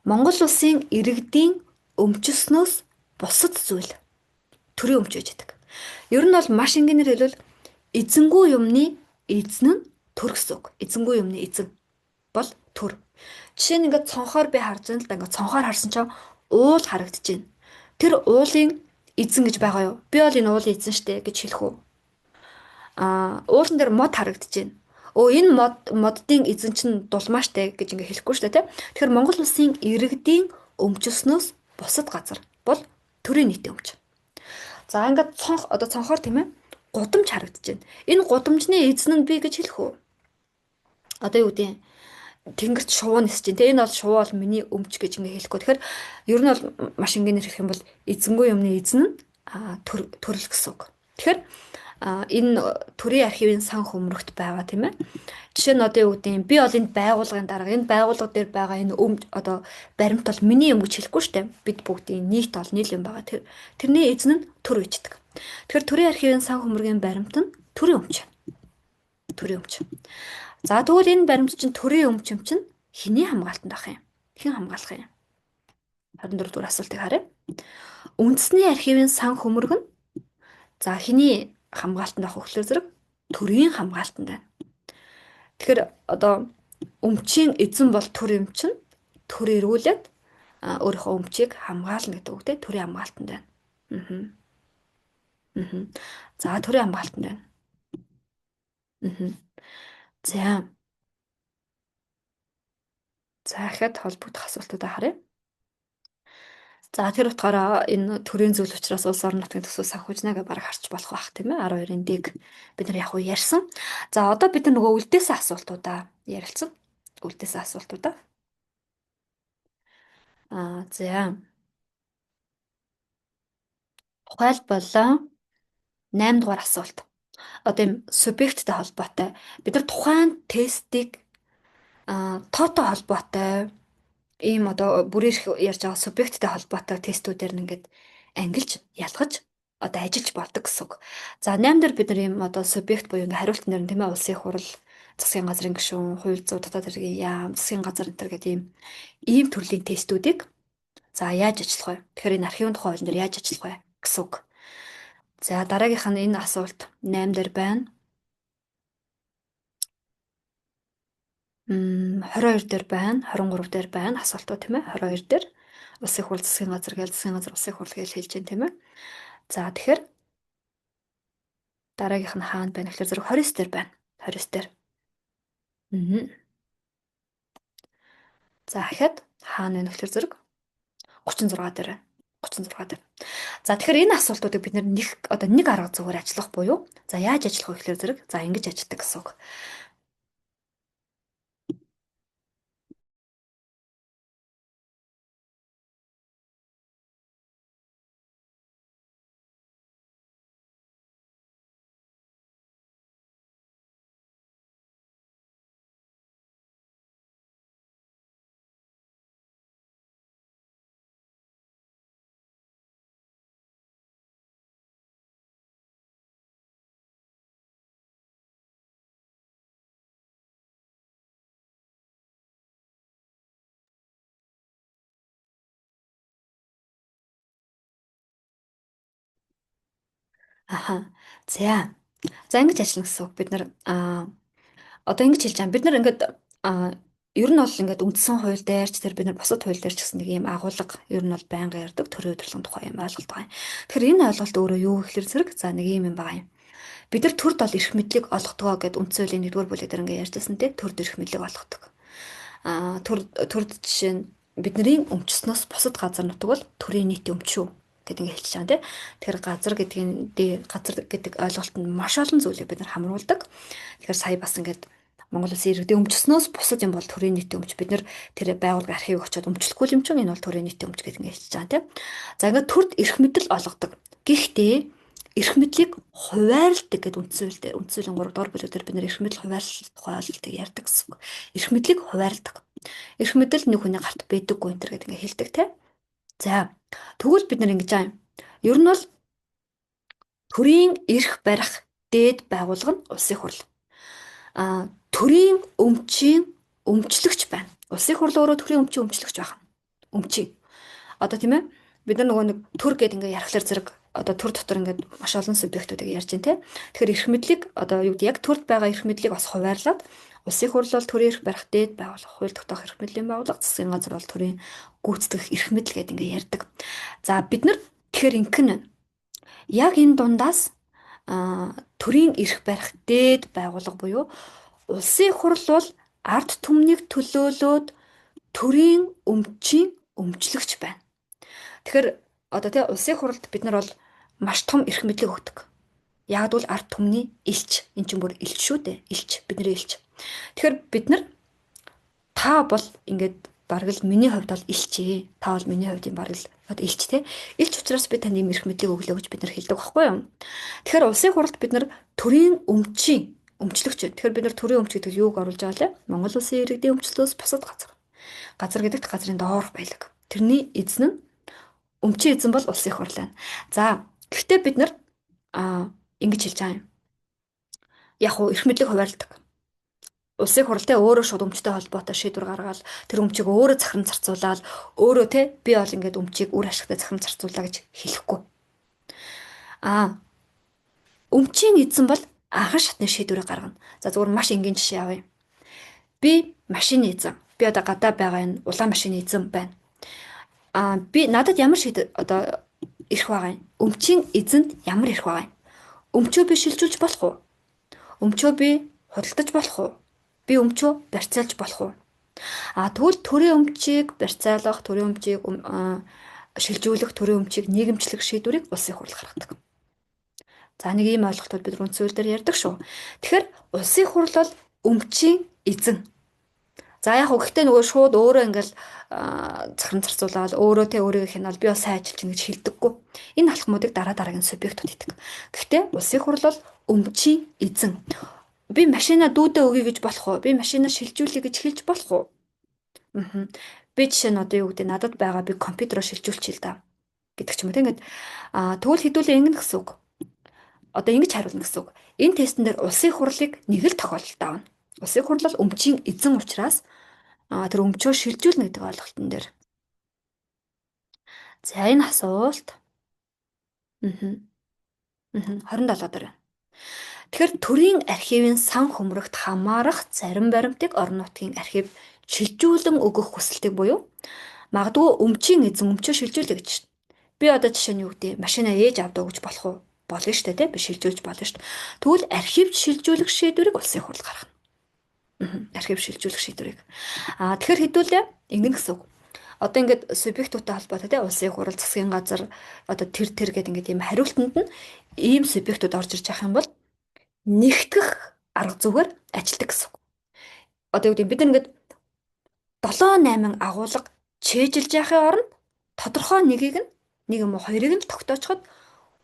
Монгол улсын иргэдийн өмчлснөөс бусад зүйл төрийн өмч байж байдаг. Ер нь бол маш энгийнээр хэлбэл эзэнгүй юмны эзэн нь төр гэсэн үг. Эзэнгүй юмны эзэн бол төр. Жишээ нь ингээд цонхоор би харж байна л да, ингээд цонхоор харсан чинь уул харагдаж байна. Тэр уулын эзэн гэж байгаа юу? Би бол энэ уулын эзэн штэ гэж хэлэх үү? Уулан дээр мод харагдаж байна. Өө, энэ моддын эзэн чинь дулмаа штэ гэж ингээ хэлэхгүй штэ, тий. Тэгэхээр Монгол улсын иргэдийн өмчлснөөс бусад газар бол төрийн нийтийн өмч. За, ингээд цонх, одоо цонхоор, тийм ээ, гудамж харагдаж байна. Энэ гудамжны эзэн нь би гэж хэлэх үү? Одоо юу гэдэг, тэнгэрт шувуу нисэж чинь. Тэгээ энэ бол шувуу бол миний өмч гэж ингээ хэлэхгүй. Тэгэхээр ер нь бол маш энгийнээр хэлэх юм бол эзэнгүй юмны эзэн нь төрөл гэсэн үг. Тэгэхээр энэ төрийн архивын сан хөмрөгт байгаа, тийм ээ. Жишээ нь одоо юу гэдэг, би бол энэ байгууллагын дарга, энэ байгууллага дээр байгаа энэ өмч, одоо баримт бол миний юм гэж хэлэхгүй шүү дээ. Бид бүгдийн нийт олонний юм байгаа. Тэрний эзэн нь төр үйждэг. Тэгэхээр төрийн архивын сан хөмрөгийн баримт нь төрийн өмч. Төрийн өмч. За, тэгвэл энэ баримт чинь төрийн өмч юм чинь хэний хамгаалтанд байх юм? Хэн хамгаалах юм? 24 дугаар асуултыг харъя. Үндэсний архивын сан хөмрөг нь, за, хэний хамгаалтанд авах гэхлээр зэрэг төрийн хамгаалтанд байна. Тэгэхээр одоо өмчийн эзэн бол төр юм чинь төр эргүүлээд өөрийнхөө өмчийг хамгаална гэдэг үг, те, төрийн хамгаалтанд байна. Аа. За, төрийн хамгаалтанд байна. Аа. За. За, дахиад холбогдох асуултуудаа харъя. За, тэр утгаараа энэ төрийн зүйл учраас улс орон нутгийн төсөв санхүүжнэ гэж бараг харж болох байх, тийм ээ. 12-ын дэг бид нар яг уу ярьсан. За, одоо бид нар нөгөө үлдээсэн асуултуудаа ярилцсан. Үлдээсэн асуултуудаа. За. Тухайлбал 8 дугаар асуулт. Одоо юм субъекттэй холбоотой. Бид нар тухайн тестийг тоотой холбоотой ийм одоо бүрээр ярьж байгаа субъекттэй холбоотой тестүүдээр ингээд ангилж ялгаж одоо ажиллаж болдог гэсэн үг. За, 8 дээр бид нар ийм одоо субъект буюу ингээд хариулт нэр нь, тийм ээ, улсын хурал, засгийн газрын гишүүн, хууль зүйн, дотоод хэргийн яам, засгийн газар энэ төр гэдэг ийм төрлийн тестүүдийг, за, яаж ажиллах вэ? Тэгэхээр энэ архивын тухай хуулийн дээр яаж ажиллах вэ гэсэн үг. За, дараагийнх нь энэ асуулт 8 дээр байна. 22 дээр байна, 23 дээр байна асуултууд, тийм ээ. 22 дээр улсын хурал, засгийн газар гээл, засгийн газар, улсын хурал гэж хэлж байна, тийм ээ. За, тэгэхээр дараагийнх нь хаана байна гэхээр зэрэг 29 дээр байна. 29 дээр. За, ахаад хаана байна гэхээр зэрэг 36 дээр байна. 36 дээр. За, тэгэхээр энэ асуултуудыг бид нэг одоо нэг арга зүгээр ажиллах буюу, за, яаж ажиллах вэ гэхээр зэрэг, за, ингэж ажилладаг гэсэн үг. Аха. За. За, ингэж ажиллана гэсэн үг. Бид нар одоо ингэж хэлж байгаа. Бид нар ингээд ер нь бол ингээд үндсэн хууль дээр ч тэр бид нар бусад хууль дээр ч гэсэн нэг ийм агуулга ер нь бол байнга ярьдаг төрийн удирдлагын тухай юм ойлголт байгаа юм. Тэгэхээр энэ ойлголт өөрөө юу гэхлээр зэрэг за нэг ийм юм байгаа юм. Бид нар төрд бол эрх мэдлийг олгодгоо гэд үндсэн хуулийн 1-р бүлэг дээр ингээд ярьжсэн, тий, төрд эрх мэдлийг олгодог. Төр төрд жишээ нь бидний өмчснөөс бусад газар нутаг бол төрийн нийтийн өмч шүү гэдэг ингээд хэлчихэж байгаа, тий. Тэгэхээр газар гэдгийн дээр газар гэдэг ойлголтод маш олон зүйлийг бид нар хамруулдаг. Тэгэхээр сая бас ингээд Монгол Улсын иргэдийн өмчснөөс бусад юм бол төрийн нийтийн өмч, бид нар тэр байгууллагын архивыг очиод өмчлөхгүй юм чинь энэ бол төрийн нийтийн өмч гэдэг ингээд хэлчихэж байгаа, тий. За, ингээд төрд эрх мэдэл олгодог. Гэхдээ эрх мэдлийг хуваарлдаг гэдэг үндсэн хууль дээр, үндсэн хуулийн 3 дугаар бүлэг дээр бид нар эрх мэдэл хуваарлах тухай ойлголтыг ярьдаг гэсэн үг. Эрх мэдлийг хуваарлдаг. Эрх мэдэл нэг хүний гарт байдаггүй энэ төр гэдэг ингээд хэлдэг, тий. За, тэгвэл бид нар ингэж байгаа юм. Ер нь бол төрийн эрх барих дээд байгууллага нь улсын хурл. Төрийн өмчийн өмчлөгч байна. Улсын хурл өөрөө төрийн өмчийн өмчлөгч байх. Өмчийн. Одоо, тийм ээ, бид нар нөгөө нэг төр гэдэг ингээ ярихлаар зэрэг одоо төр дотор ингээд маш олон субъектуудыг ярьж байна, те. Тэгэхээр эрх мэдлийг одоо юу гэдэг, яг төрд байгаа эрх мэдлийг бас хуваарлаад улсын хурл бол төрийн эрх барих дээд байгууллага, хууль тогтоох эрх мэдлийн байгууллага, засгийн газар бол төрийн гүйцэтгэх эрх мэдэл гэдэг ингээ ярьдаг. За, бид нар тэгэхээр ингэн яг энэ дундаас төрийн эрх барих дээд байгууллага буюу улсын хурл бол ард түмнийг төлөөлөөд төрийн өмчийн өмчлөгч байна. Тэгэхээр одоо, тий, улсын хурлд бид нар бол маш том эрх мэдлийг өгдөг. Яг бол ард түмний элч. Энэ чинь бүр элч шүү дээ. Элч. Бидний элч. Тэгэхээр бид нар та бол ингээд бараг л миний хувьд бол элч ээ. Та бол миний хувьд юм бараг л одоо элч, те. Элч учраас би танд ийм эрх мэдлийг өглөө гэж бид нар хэлдэг байхгүй юу? Тэгэхээр улсын хурлд бид нар төрийн өмчийн өмчлөгч. Тэгэхээр бид нар төрийн өмч гэдэг юуг оруулж байгаа лээ? Монгол Улсын иргэдийн өмчлөлөөс бусад газар. Газар гэдэгт газрын доорх баялаг. Тэрний эзэн нь, өмчийн эзэн бол улсын хурл байна. За, гэхдээ бид нар ингэж хэлж байгаа юм. Яг уу эрх мэдлийг хуваарлдаг. Улсын хуралтай өөрөө шууд өмчтэй холбоотой шийдвэр гаргаад тэр өмчийг өөрөө захиран зарцуулаад, өөрөө, те, би бол ингээд өмчийг үр ашигтай захиран зарцуулаа гэж хэлэхгүй. Өмчийн эзэн бол анхан шатны шийдвэрийг гаргана. За, зүгээр маш энгийн жишээ авъя. Би машины эзэн. Би одоо гадаа байгаа энэ улаан машины эзэн байна. Би надад ямар шийдвэр одоо эрх байгаа юм? Өмчийн эзэнд ямар эрх байгаа юм? Өмчөө би шилжүүлж болох уу? Өмчөө би худалдаж болох уу? Би өмчөө барьцаалж болох уу? Тэгвэл төрийн өмчийг барьцаалах, төрийн өмчийг шилжүүлэх, төрийн өмчийг нийгэмчлэх шийдвэрийг улсын хурл гаргадаг. За, нэг ийм ойлголтууд бид үндсэн хууль дээр ярьдаг шүү. Тэгэхээр улсын хурл бол өмчийн эзэн. За, яг хөө гэхдээ нөгөө шууд өөрөө ингээл захиран зарцуулаад өөрөө, те, өөрийгөө хянаал би бас сайн ажиллаж ингэж хэлдэггүй. Энэ алхмуудыг дараа дараагийн субъектууд хийдэг. Гэхдээ улсын хурл бол өмчийн эзэн. Би машина дүүдээ өгье гэж болох уу? Би машина шилжүүлье гэж хэлж болох уу? Аа. Би жишээ нь одоо юу гэдэг, надад байгаа би компьютероо шилжүүлчихье л да гэдэг ч юм уу. Ингээд тэгвэл хэдүүлээ ингэнэ гэсэн үг. Одоо ингэж хариулна гэсэн үг. Энэ тестэн дээр улсын хурлыг нэг л тохиолдолд авна. Улсын хурл бол өмчийн эзэн учраас тэр өмчөө шилжүүлнэ гэдэг ойлголтон дээр. За, энэ асуулт 27 дээр байна. Тэгэхээр төрийн архивын сан хөмрөгт хамаарах зарим баримтыг орон нутгийн архив шилжүүлэн өгөх хүсэлтийг буюу магадгүй өмчийн эзэн өмчөө шилжүүлээ гэж. Би одоо жишээ нь юу гэдэг, машина ээж авдаа гэж болох уу? Болно шүү дээ, тийм, би шилжүүлж болно шүү дээ. Тэгвэл архивд шилжүүлэх шийдвэрийг улсын хурл гаргана. Архив шилжүүлэх шийдвэрийг. Тэгэхээр хэдүүлээ ингэнэ гэсэн үг. Одоо ингээд субъектуудтай холбоотой, тийм, улсын хурал, засгийн газар, одоо тэр тэр гэдэг ингээд ийм хариултанд нь ийм субъектууд орж ирж байгаа юм бол нэгтгэх арга зүгээр ажилладаг гэсэн үг. Одоо юу гэдэг, бид ингээд 7 8 агуулга чэйжилж яхахын оронд тодорхой нэгийг нь, нэг юм уу хоёрыг нь тогтоочход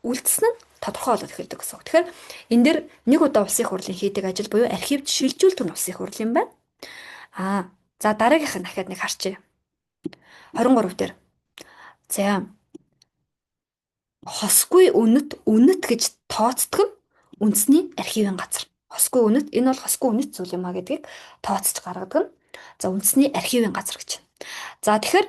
үлдсэн нь тодорхой болоод эхэлдэг гэсэн үг. Тэгэхээр энэ дээр нэг удаа улсын хурлын хийдэг ажил буюу архивд шилжүүлдэг нь улсын хурл юм байна. За, дараагийнх нь дахиад нэг харчээ. 23 дээр. За, хосгүй үнэт, үнэт гэж тооцдог нь үндэсний архивын газар. Хосгүй үнэт, энэ бол хосгүй үнэт зүйл юм а гэдгийг тооцож гаргадаг нь за үндэсний архивын газар гэж. За, тэгэхээр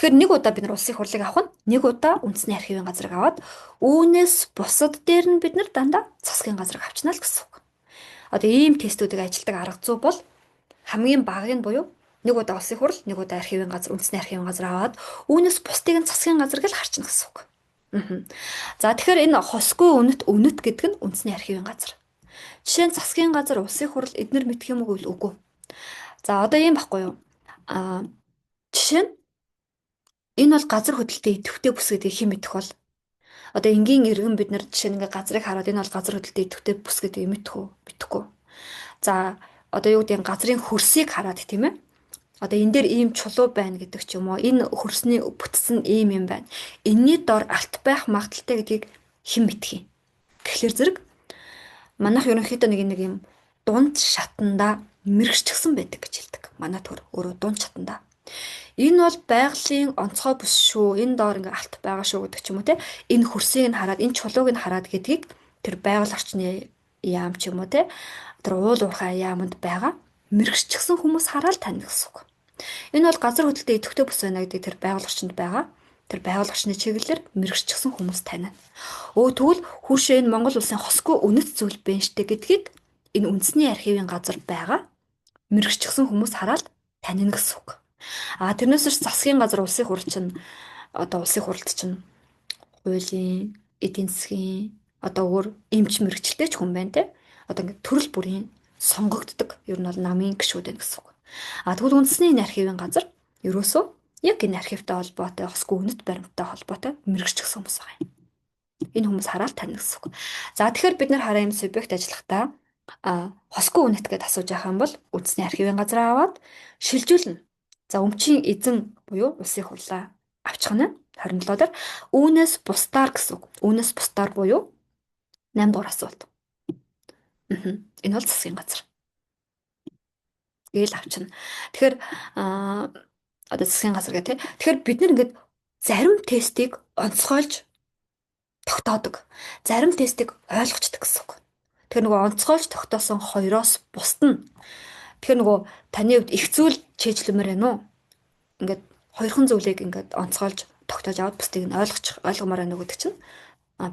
Тэгэхээр нэг удаа бид нар улсын хурлыг авах нь нэг удаа үндэсний архивын газрыг аваад үүнээс бусад дээр нь бид нар дандаа засгийн газрыг авчна л гэсэн үг. Одоо ийм тестүүдийг ажилладаг арга зүй бол хамгийн багыг нь буюу нэг удаа улсын хурал, нэг удаа архивын газар, үндэсний архивын газар аваад үүнээс бусдыг нь засгийн газар гэж харчна гэсэн үг. За тэгэхээр энэ хосгүй үнэт үнэт гэдэг нь үндэсний архивын газар. Жишээ нь засгийн газар, улсын хурал эднэр мэдэх юм уу гэвэл үгүй. За одоо ийм баггүй юу? Аа жишээ нь энэ бол газар хөдлөлтөд идэвхтэй бүс гэдгийг хэн мэдэх бол? Одоо энгийн иргэн бид нар жишээ нь ингээ газрыг хараад энэ бол газар хөдлөлтөд идэвхтэй бүс гэдгийг мэдэх үү? Мэдэхгүй. За одоо юу гэдгийг газрын хөрсийг хараад тийм ээ. Одоо энэ дээр ийм чулуу байна гэдэг ч юм уу. Энэ хөрсний бүтц нь ийм юм байна. Энийний дор алт байх магадлалтай гэдгийг хэн мэдэх юм? Тэгэхээр зэрэг манайх ерөнхийдөө нэг юм дунд шатанда мэрэгчгсэн байдаг гэж хэлдэг. Манай төр өөрөө дунд шатанда. Энэ бол байгалийн онцгой бүс шүү. Энэ доор ингээ алт байгаа шүү гэдэг ч юм уу те. Энэ хөрсийг нь хараад, энэ чулууг нь хараад гэдгийг тэр байгаль орчны яам ч юм уу те. Тэр уул уурхай яамд байгаа мэрэгчгсэн хүмүүс хараад таних гэсэн үг. Энэ бол газар хөдлөлтөд идэвхтэй бүс байна гэдэг тэр байгаль орчинд байгаа. Тэр байгаль орчны чиглэлээр мэрэгчгсэн хүмүүс таниа. Өө тэгвэл хүүшээ энэ Монгол улсын хосгүй үнэт зүйл байна штэ гэдгийг энэ үндэсний архивын газар байгаа мэрэгчгсэн хүмүүс хараад таниа гэсэн үг. А тэрнээс биш засгийн газар улсын хурал чинь одоо улсын хуралд чинь хуулийн, эдийн засгийн одоо өөр эмч мэрэгчлээ ч хүн байна те. Одоо ингээд төрөл бүрийн сонгогддог. Ер нь бол намын гишүүд байна гэсэн үг. А тэгвэл үндэсний энэ архивын газар ерөөсөө яг энэ архивтай холбоотой, хосгүй үнэт баримттай холбоотой мэрэгчгсэн хүмүүс байгаа юм. Энэ хүмүүс хараад таних гэсэн үг. За тэгэхээр бид нар хараа юм субъект ажиллахдаа хосгүй үнэт гэдээ асууж явах юм бол үндэсний архивын газраа аваад шилжүүлнэ. За өмчийн эзэн буюу улсын хурлаа авчих нь 27 дээр үүнээс бусдаар гэсэн үг. Үүнээс бусдаар буюу 8 дугаар асуулт. Энэ бол засгийн газар. Гээл авчна. Тэгэхээр одоо засгийн газар гэх тээ. Тэгэхээр бид нар ингээд зарим тестийг онцгойлж тогтоодог. Зарим тестийг ойлгочдөг гэсэн үг. Тэгэхээр нөгөө онцгойлж тогтоосон хоёроос бусд нь. Тэгэхээр нөгөө таны хувьд их зүйл чэйжлэмээр байна уу? Ингээд хоёрхан зүйлийг ингээд онцгойлж тогтоож аваад бусдыг нь ойлгомоор байна уу гэдэг чинь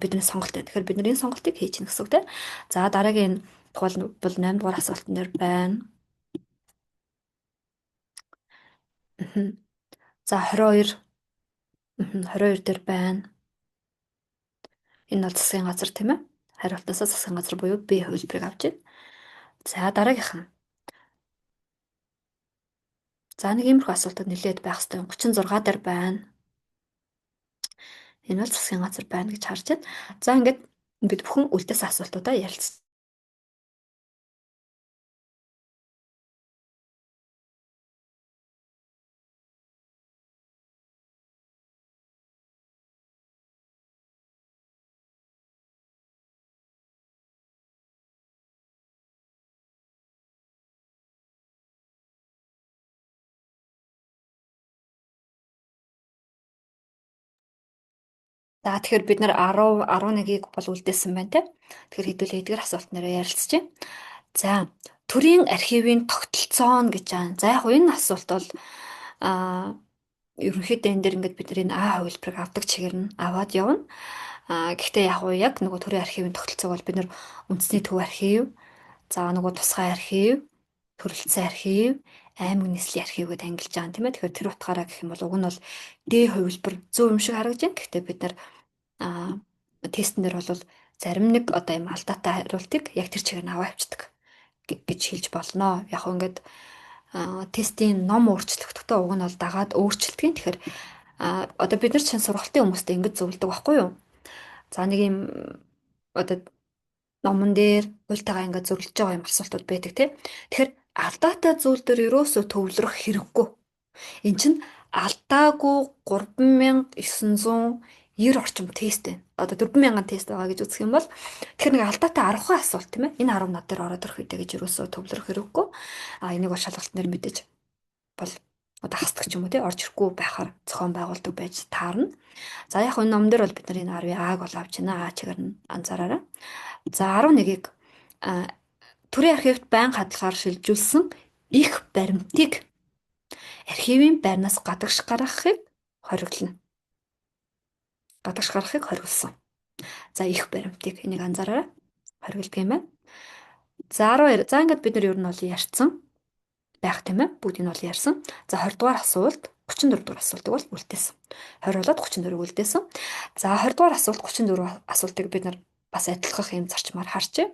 бидний сонголт. Тэгэхээр бид нар энэ сонголтыг хийж гэнэ гэсэн үг те. За дараагийн тухайл бол 8 дугаар асуултан дээр байна. За 22 22 дээр байна. Энэ бол засгийн газар тийм ээ. Хариултаасаа засгийн газар буюу Б хувилбарыг авч байна. За дараагийнх нь. За нэг иймэрхүү асуултууд нэлээд байх хэрэгтэй. 36 дээр байна. Энэ бол засгийн газар байна гэж харж байна. За ингээд бид бүхэн үлдээсэн асуултуудаа ярилцсан. За тэгэхээр бид нар 10 11-ийг бол үлдээсэн байна те. Тэгэхээр хэдүүлээ эдгээр асуулт нэрээ ярилцж байна. За төрийн архивын тогтолцоо нь гэж байна. За яг энэ асуулт бол ерөнхийдөө энэ дэр ингээд бид нар энэ А хувилбарыг авдаг чигээр нь аваад явна. Гэхдээ яг уу яг нөгөө төрийн архивын тогтолцоог бол бид нар үндэсний төв архив, за нөгөө тусгай архив, төрөлцсөн архив, аймаг нийслэлийн архив гэдээ ангилж байгаа юм тийм ээ. Тэгэхээр тэр утгаараа гэх юм бол уг нь бол Д хувилбар зөв юм шиг харагдаж байна. Гэхдээ бид нар тестэн дээр бол зарим нэг одоо юм алдаатай хариултыг яг тэр чигээр нь аваа явчихдаг гэж хэлж болно. Яг хөө ингээд тестийн ном өөрчлөгдөхдөө уг нь бол дагаад өөрчлөлтгийн. Тэгэхээр одоо бид нар чинь сургалтын хүмүүстэй ингэж зөвлөдөг байхгүй юу? За нэг юм одоо номон дээр хуультайгаа ингээд зөвлөж байгаа юм асуултууд байдаг тийм. Тэгэхээр алдаатай зүйл дээр ерөөсөө төвлөрөх хэрэггүй. Эн чинь алдаагүй 3990 орчим тест байна. Одоо 4000 тест байгаа гэж үзэх юм бол тэгэхээр нэг алдаатай 10 асуулт тийм ээ. Энэ 10 над дээр ороод ирэх үедээ гэж ерөөсөө төвлөрөх хэрэггүй. А энийг бол шалгалтын дээр мэдээж бол одоо хасдаг ч юм уу тий орж ирэхгүй байхаар зохион байгуулдаг байж таарна. За яг энэ ном дээр бол бид нар энэ 10-ыг А-г бол авч байна. А чигээр нь анзаараарай. За 11-ийг төрийн архивт байнга хадгалахаар шилжүүлсэн их баримтыг архивын байрнаас гадагш гаргахыг Хориглоно. Гадагш гаргахыг хориглосон. За, их баримтыг, энийг анзаараарай. Хориглодог юм байна. За, 12. За, ингээд бид нар ер нь бол ярьсан байх, тийм ээ. Бүгдийг нь бол ярьсан. За, 20 дугаар асуулт, 34 дугаар асуултыг бол үлдээсэн. 20 болоод 34-ийг үлдээсэн. За, 20 дугаар асуулт, 34 асуултыг бид нар бас адилхах юм зарчмаар харчээ.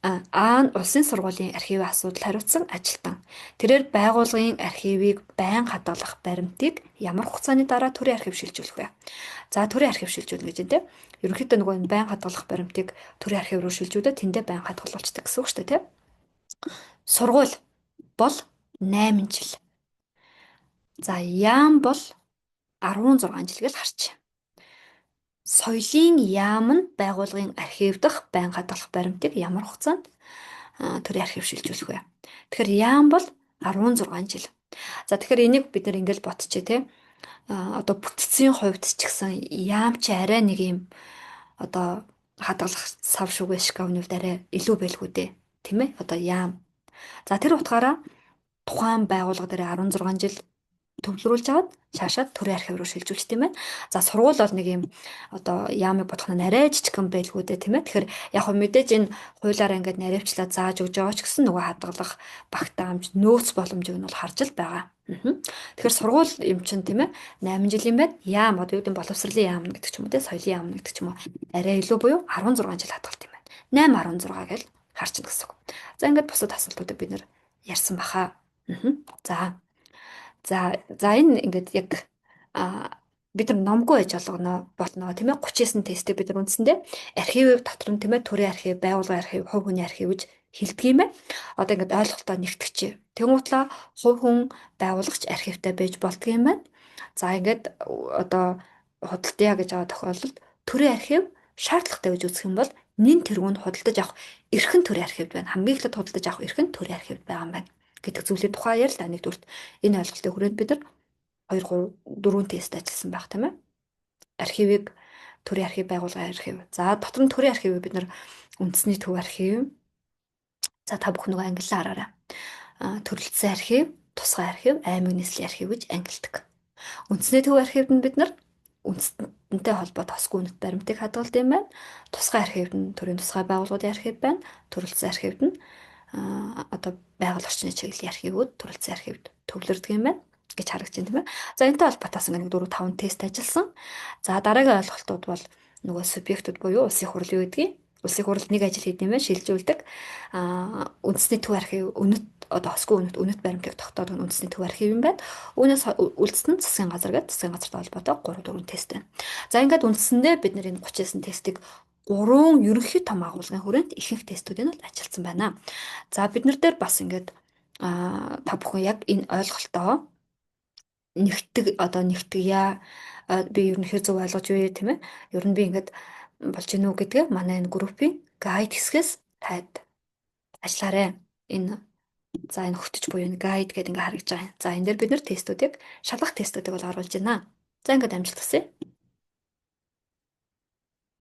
А нь улсын сургуулийн архивын асуудал хариуцсан ажилтан. Тэрээр байгууллагын архивыг байн хадгалах баримтыг ямар хугацааны дараа төрийн архив шилжүүлэх вэ? За, төрийн архив шилжүүлнэ гэж байна, тийм. Ерөнхийдөө нөгөө энэ байн хадгалах баримтыг төрийн архив руу шилжүүлээд тэндээ байн хадгалуулчихдаг гэсэн үг шүү дээ, тийм. Сургууль бол 8 жил. За, яам бол 16 жил гэж харч. Соёлын яам нь байгууллагын архив дахь байн хадгалах баримтыг ямар хугацаанд төрийн архив шилжүүлэх вэ? Тэгэхээр яам бол 16 жил. За, тэгэхээр энийг бид нар ингээл бодчихъя, те. Одоо бүтцийн хувьд ч гэсэн яам чи арай нэг юм одоо хадгалах сав шүгэ шкафны хувьд арай илүү байлгүй дээ. Тийм ээ? Одоо яам. За, тэр утгаараа тухайн байгууллага дээр 16 жил төвлөрүүлж аваад шаашаад төрийн архив руу шилжүүлдэг юм байна. За, сургууль бол нэг юм одоо яамыг бодох нь арай жижигхэн байлгүй дээ, тийм ээ. Тэгэхээр яг хөө мэдээж энэ хуулиараа ингээд наривчлаа зааж өгж байгаа ч гэсэн нөгөө хадгалах багтаамж, нөөц боломжийг нь бол харж л байгаа. Тэгэхээр сургууль юм чинь, тийм ээ, 8 жил юм байна. Яам, одоо юу гэдэг, боловсролын яам гэдэг ч юм уу, тийм, соёлын яам гэдэг ч юм уу, арай илүү буюу 16 жил хадгалт юм байна. 8 16 гэж харчихна гэсэн үг. За, ингээд бусад асуултуудыг бид нэр ярьсан баха. За. За за энэ ингээд яг бид нар номгүй байж болно, тийм ээ. 39 тестийг бид нар үндсэндээ архивыг дотор нь, тийм ээ, төрийн архив, байгууллагын архив, хувь хүний архив гэж хэлдэг юм байна. Одоо ингээд ойлголтоо нэгтгэж. Тэнгүүтлээ хувь хүн, байгуулагч архивтай байж болдго юм байна. За, ингээд одоо худалдая гэж байгаа тохиолдолд төрийн архив шаардлагатай гэж үзэх юм бол нэн тэргуунд худалдаж авах эрх нь төрийн архивд байна. Хамгийн эхлээд худалдаж авах эрх нь төрийн архивд байгаа юм байна гэдэг зүйлийн тухай ярьлаа. Нэгдүгüрт энэ ойлголтын хүрээнд бид нар 2 3 4 тест ажилласан байх, тийм ээ. Архивыг төрийн архив, байгууллагын архив. За, дотор нь төрийн архивыг бид нар үндэсний төв архив. За, та бүхэн нөгөө ангиллаа хараарай. Төрөлцсөн архив, тусгай архив, аймаг нийслэлийн архив гэж ангилдаг. Үндэсний төв архивд нь бид нар үндэстэнтэй холбоотой тосгүй үнэт баримтыг хадгалдаг юм байна. Тусгай архивд нь төрийн тусгай байгууллагуудын архив байна. Төрөлцсөн архивд нь одоо байгаль орчны чиглэлийн архивууд төрөлцсөн архивд төвлөрдөг юм байна гэж харагдаж байна, тийм ээ. За, энэтэй холбоотойс ингээд 4 5 тест ажилласан. За, дараагийн ойлголтууд бол нөгөө субъектууд буюу улсын хурал юу гэдгийг, улсын хуралд нэг ажил хийдэг юм байна, шилжүүлдэг. Үндэсний төв архив үнэт, одоо хосгүй үнэт, үнэт баримтыг тогтоодог нь үндэсний төв архив юм байна. Үүнээс үлдсэн нь засгийн газар гэдэг, засгийн газартай холбоотой 3 4 тест байна. За, ингээд үндсэндээ бид нар энэ 39 тестийг гурван ерөнхий том агуулгын хүрээнд ихэнх тестүүдийг нь бол ажилласан байна. За, бид нар дээр бас ингээд та бүхэн яг энэ ойлголтоо нэгтгэг, одоо нэгтгэе, би ерөнхийдөө зөв ойлгож юу, тийм ээ. Ер нь би ингээд болж гинүү гэдгээ манай энэ группийн guide хэсгээс таад ажиллаарай. Энэ, за, энэ хөтөч буюу энэ guide гэдэг ингээ харагдаж байгаа. За, энэ дээр бид нар тестүүдийг, шалгах тестүүдийг бол оруулж байна. За, ингээд амжилт хүсье.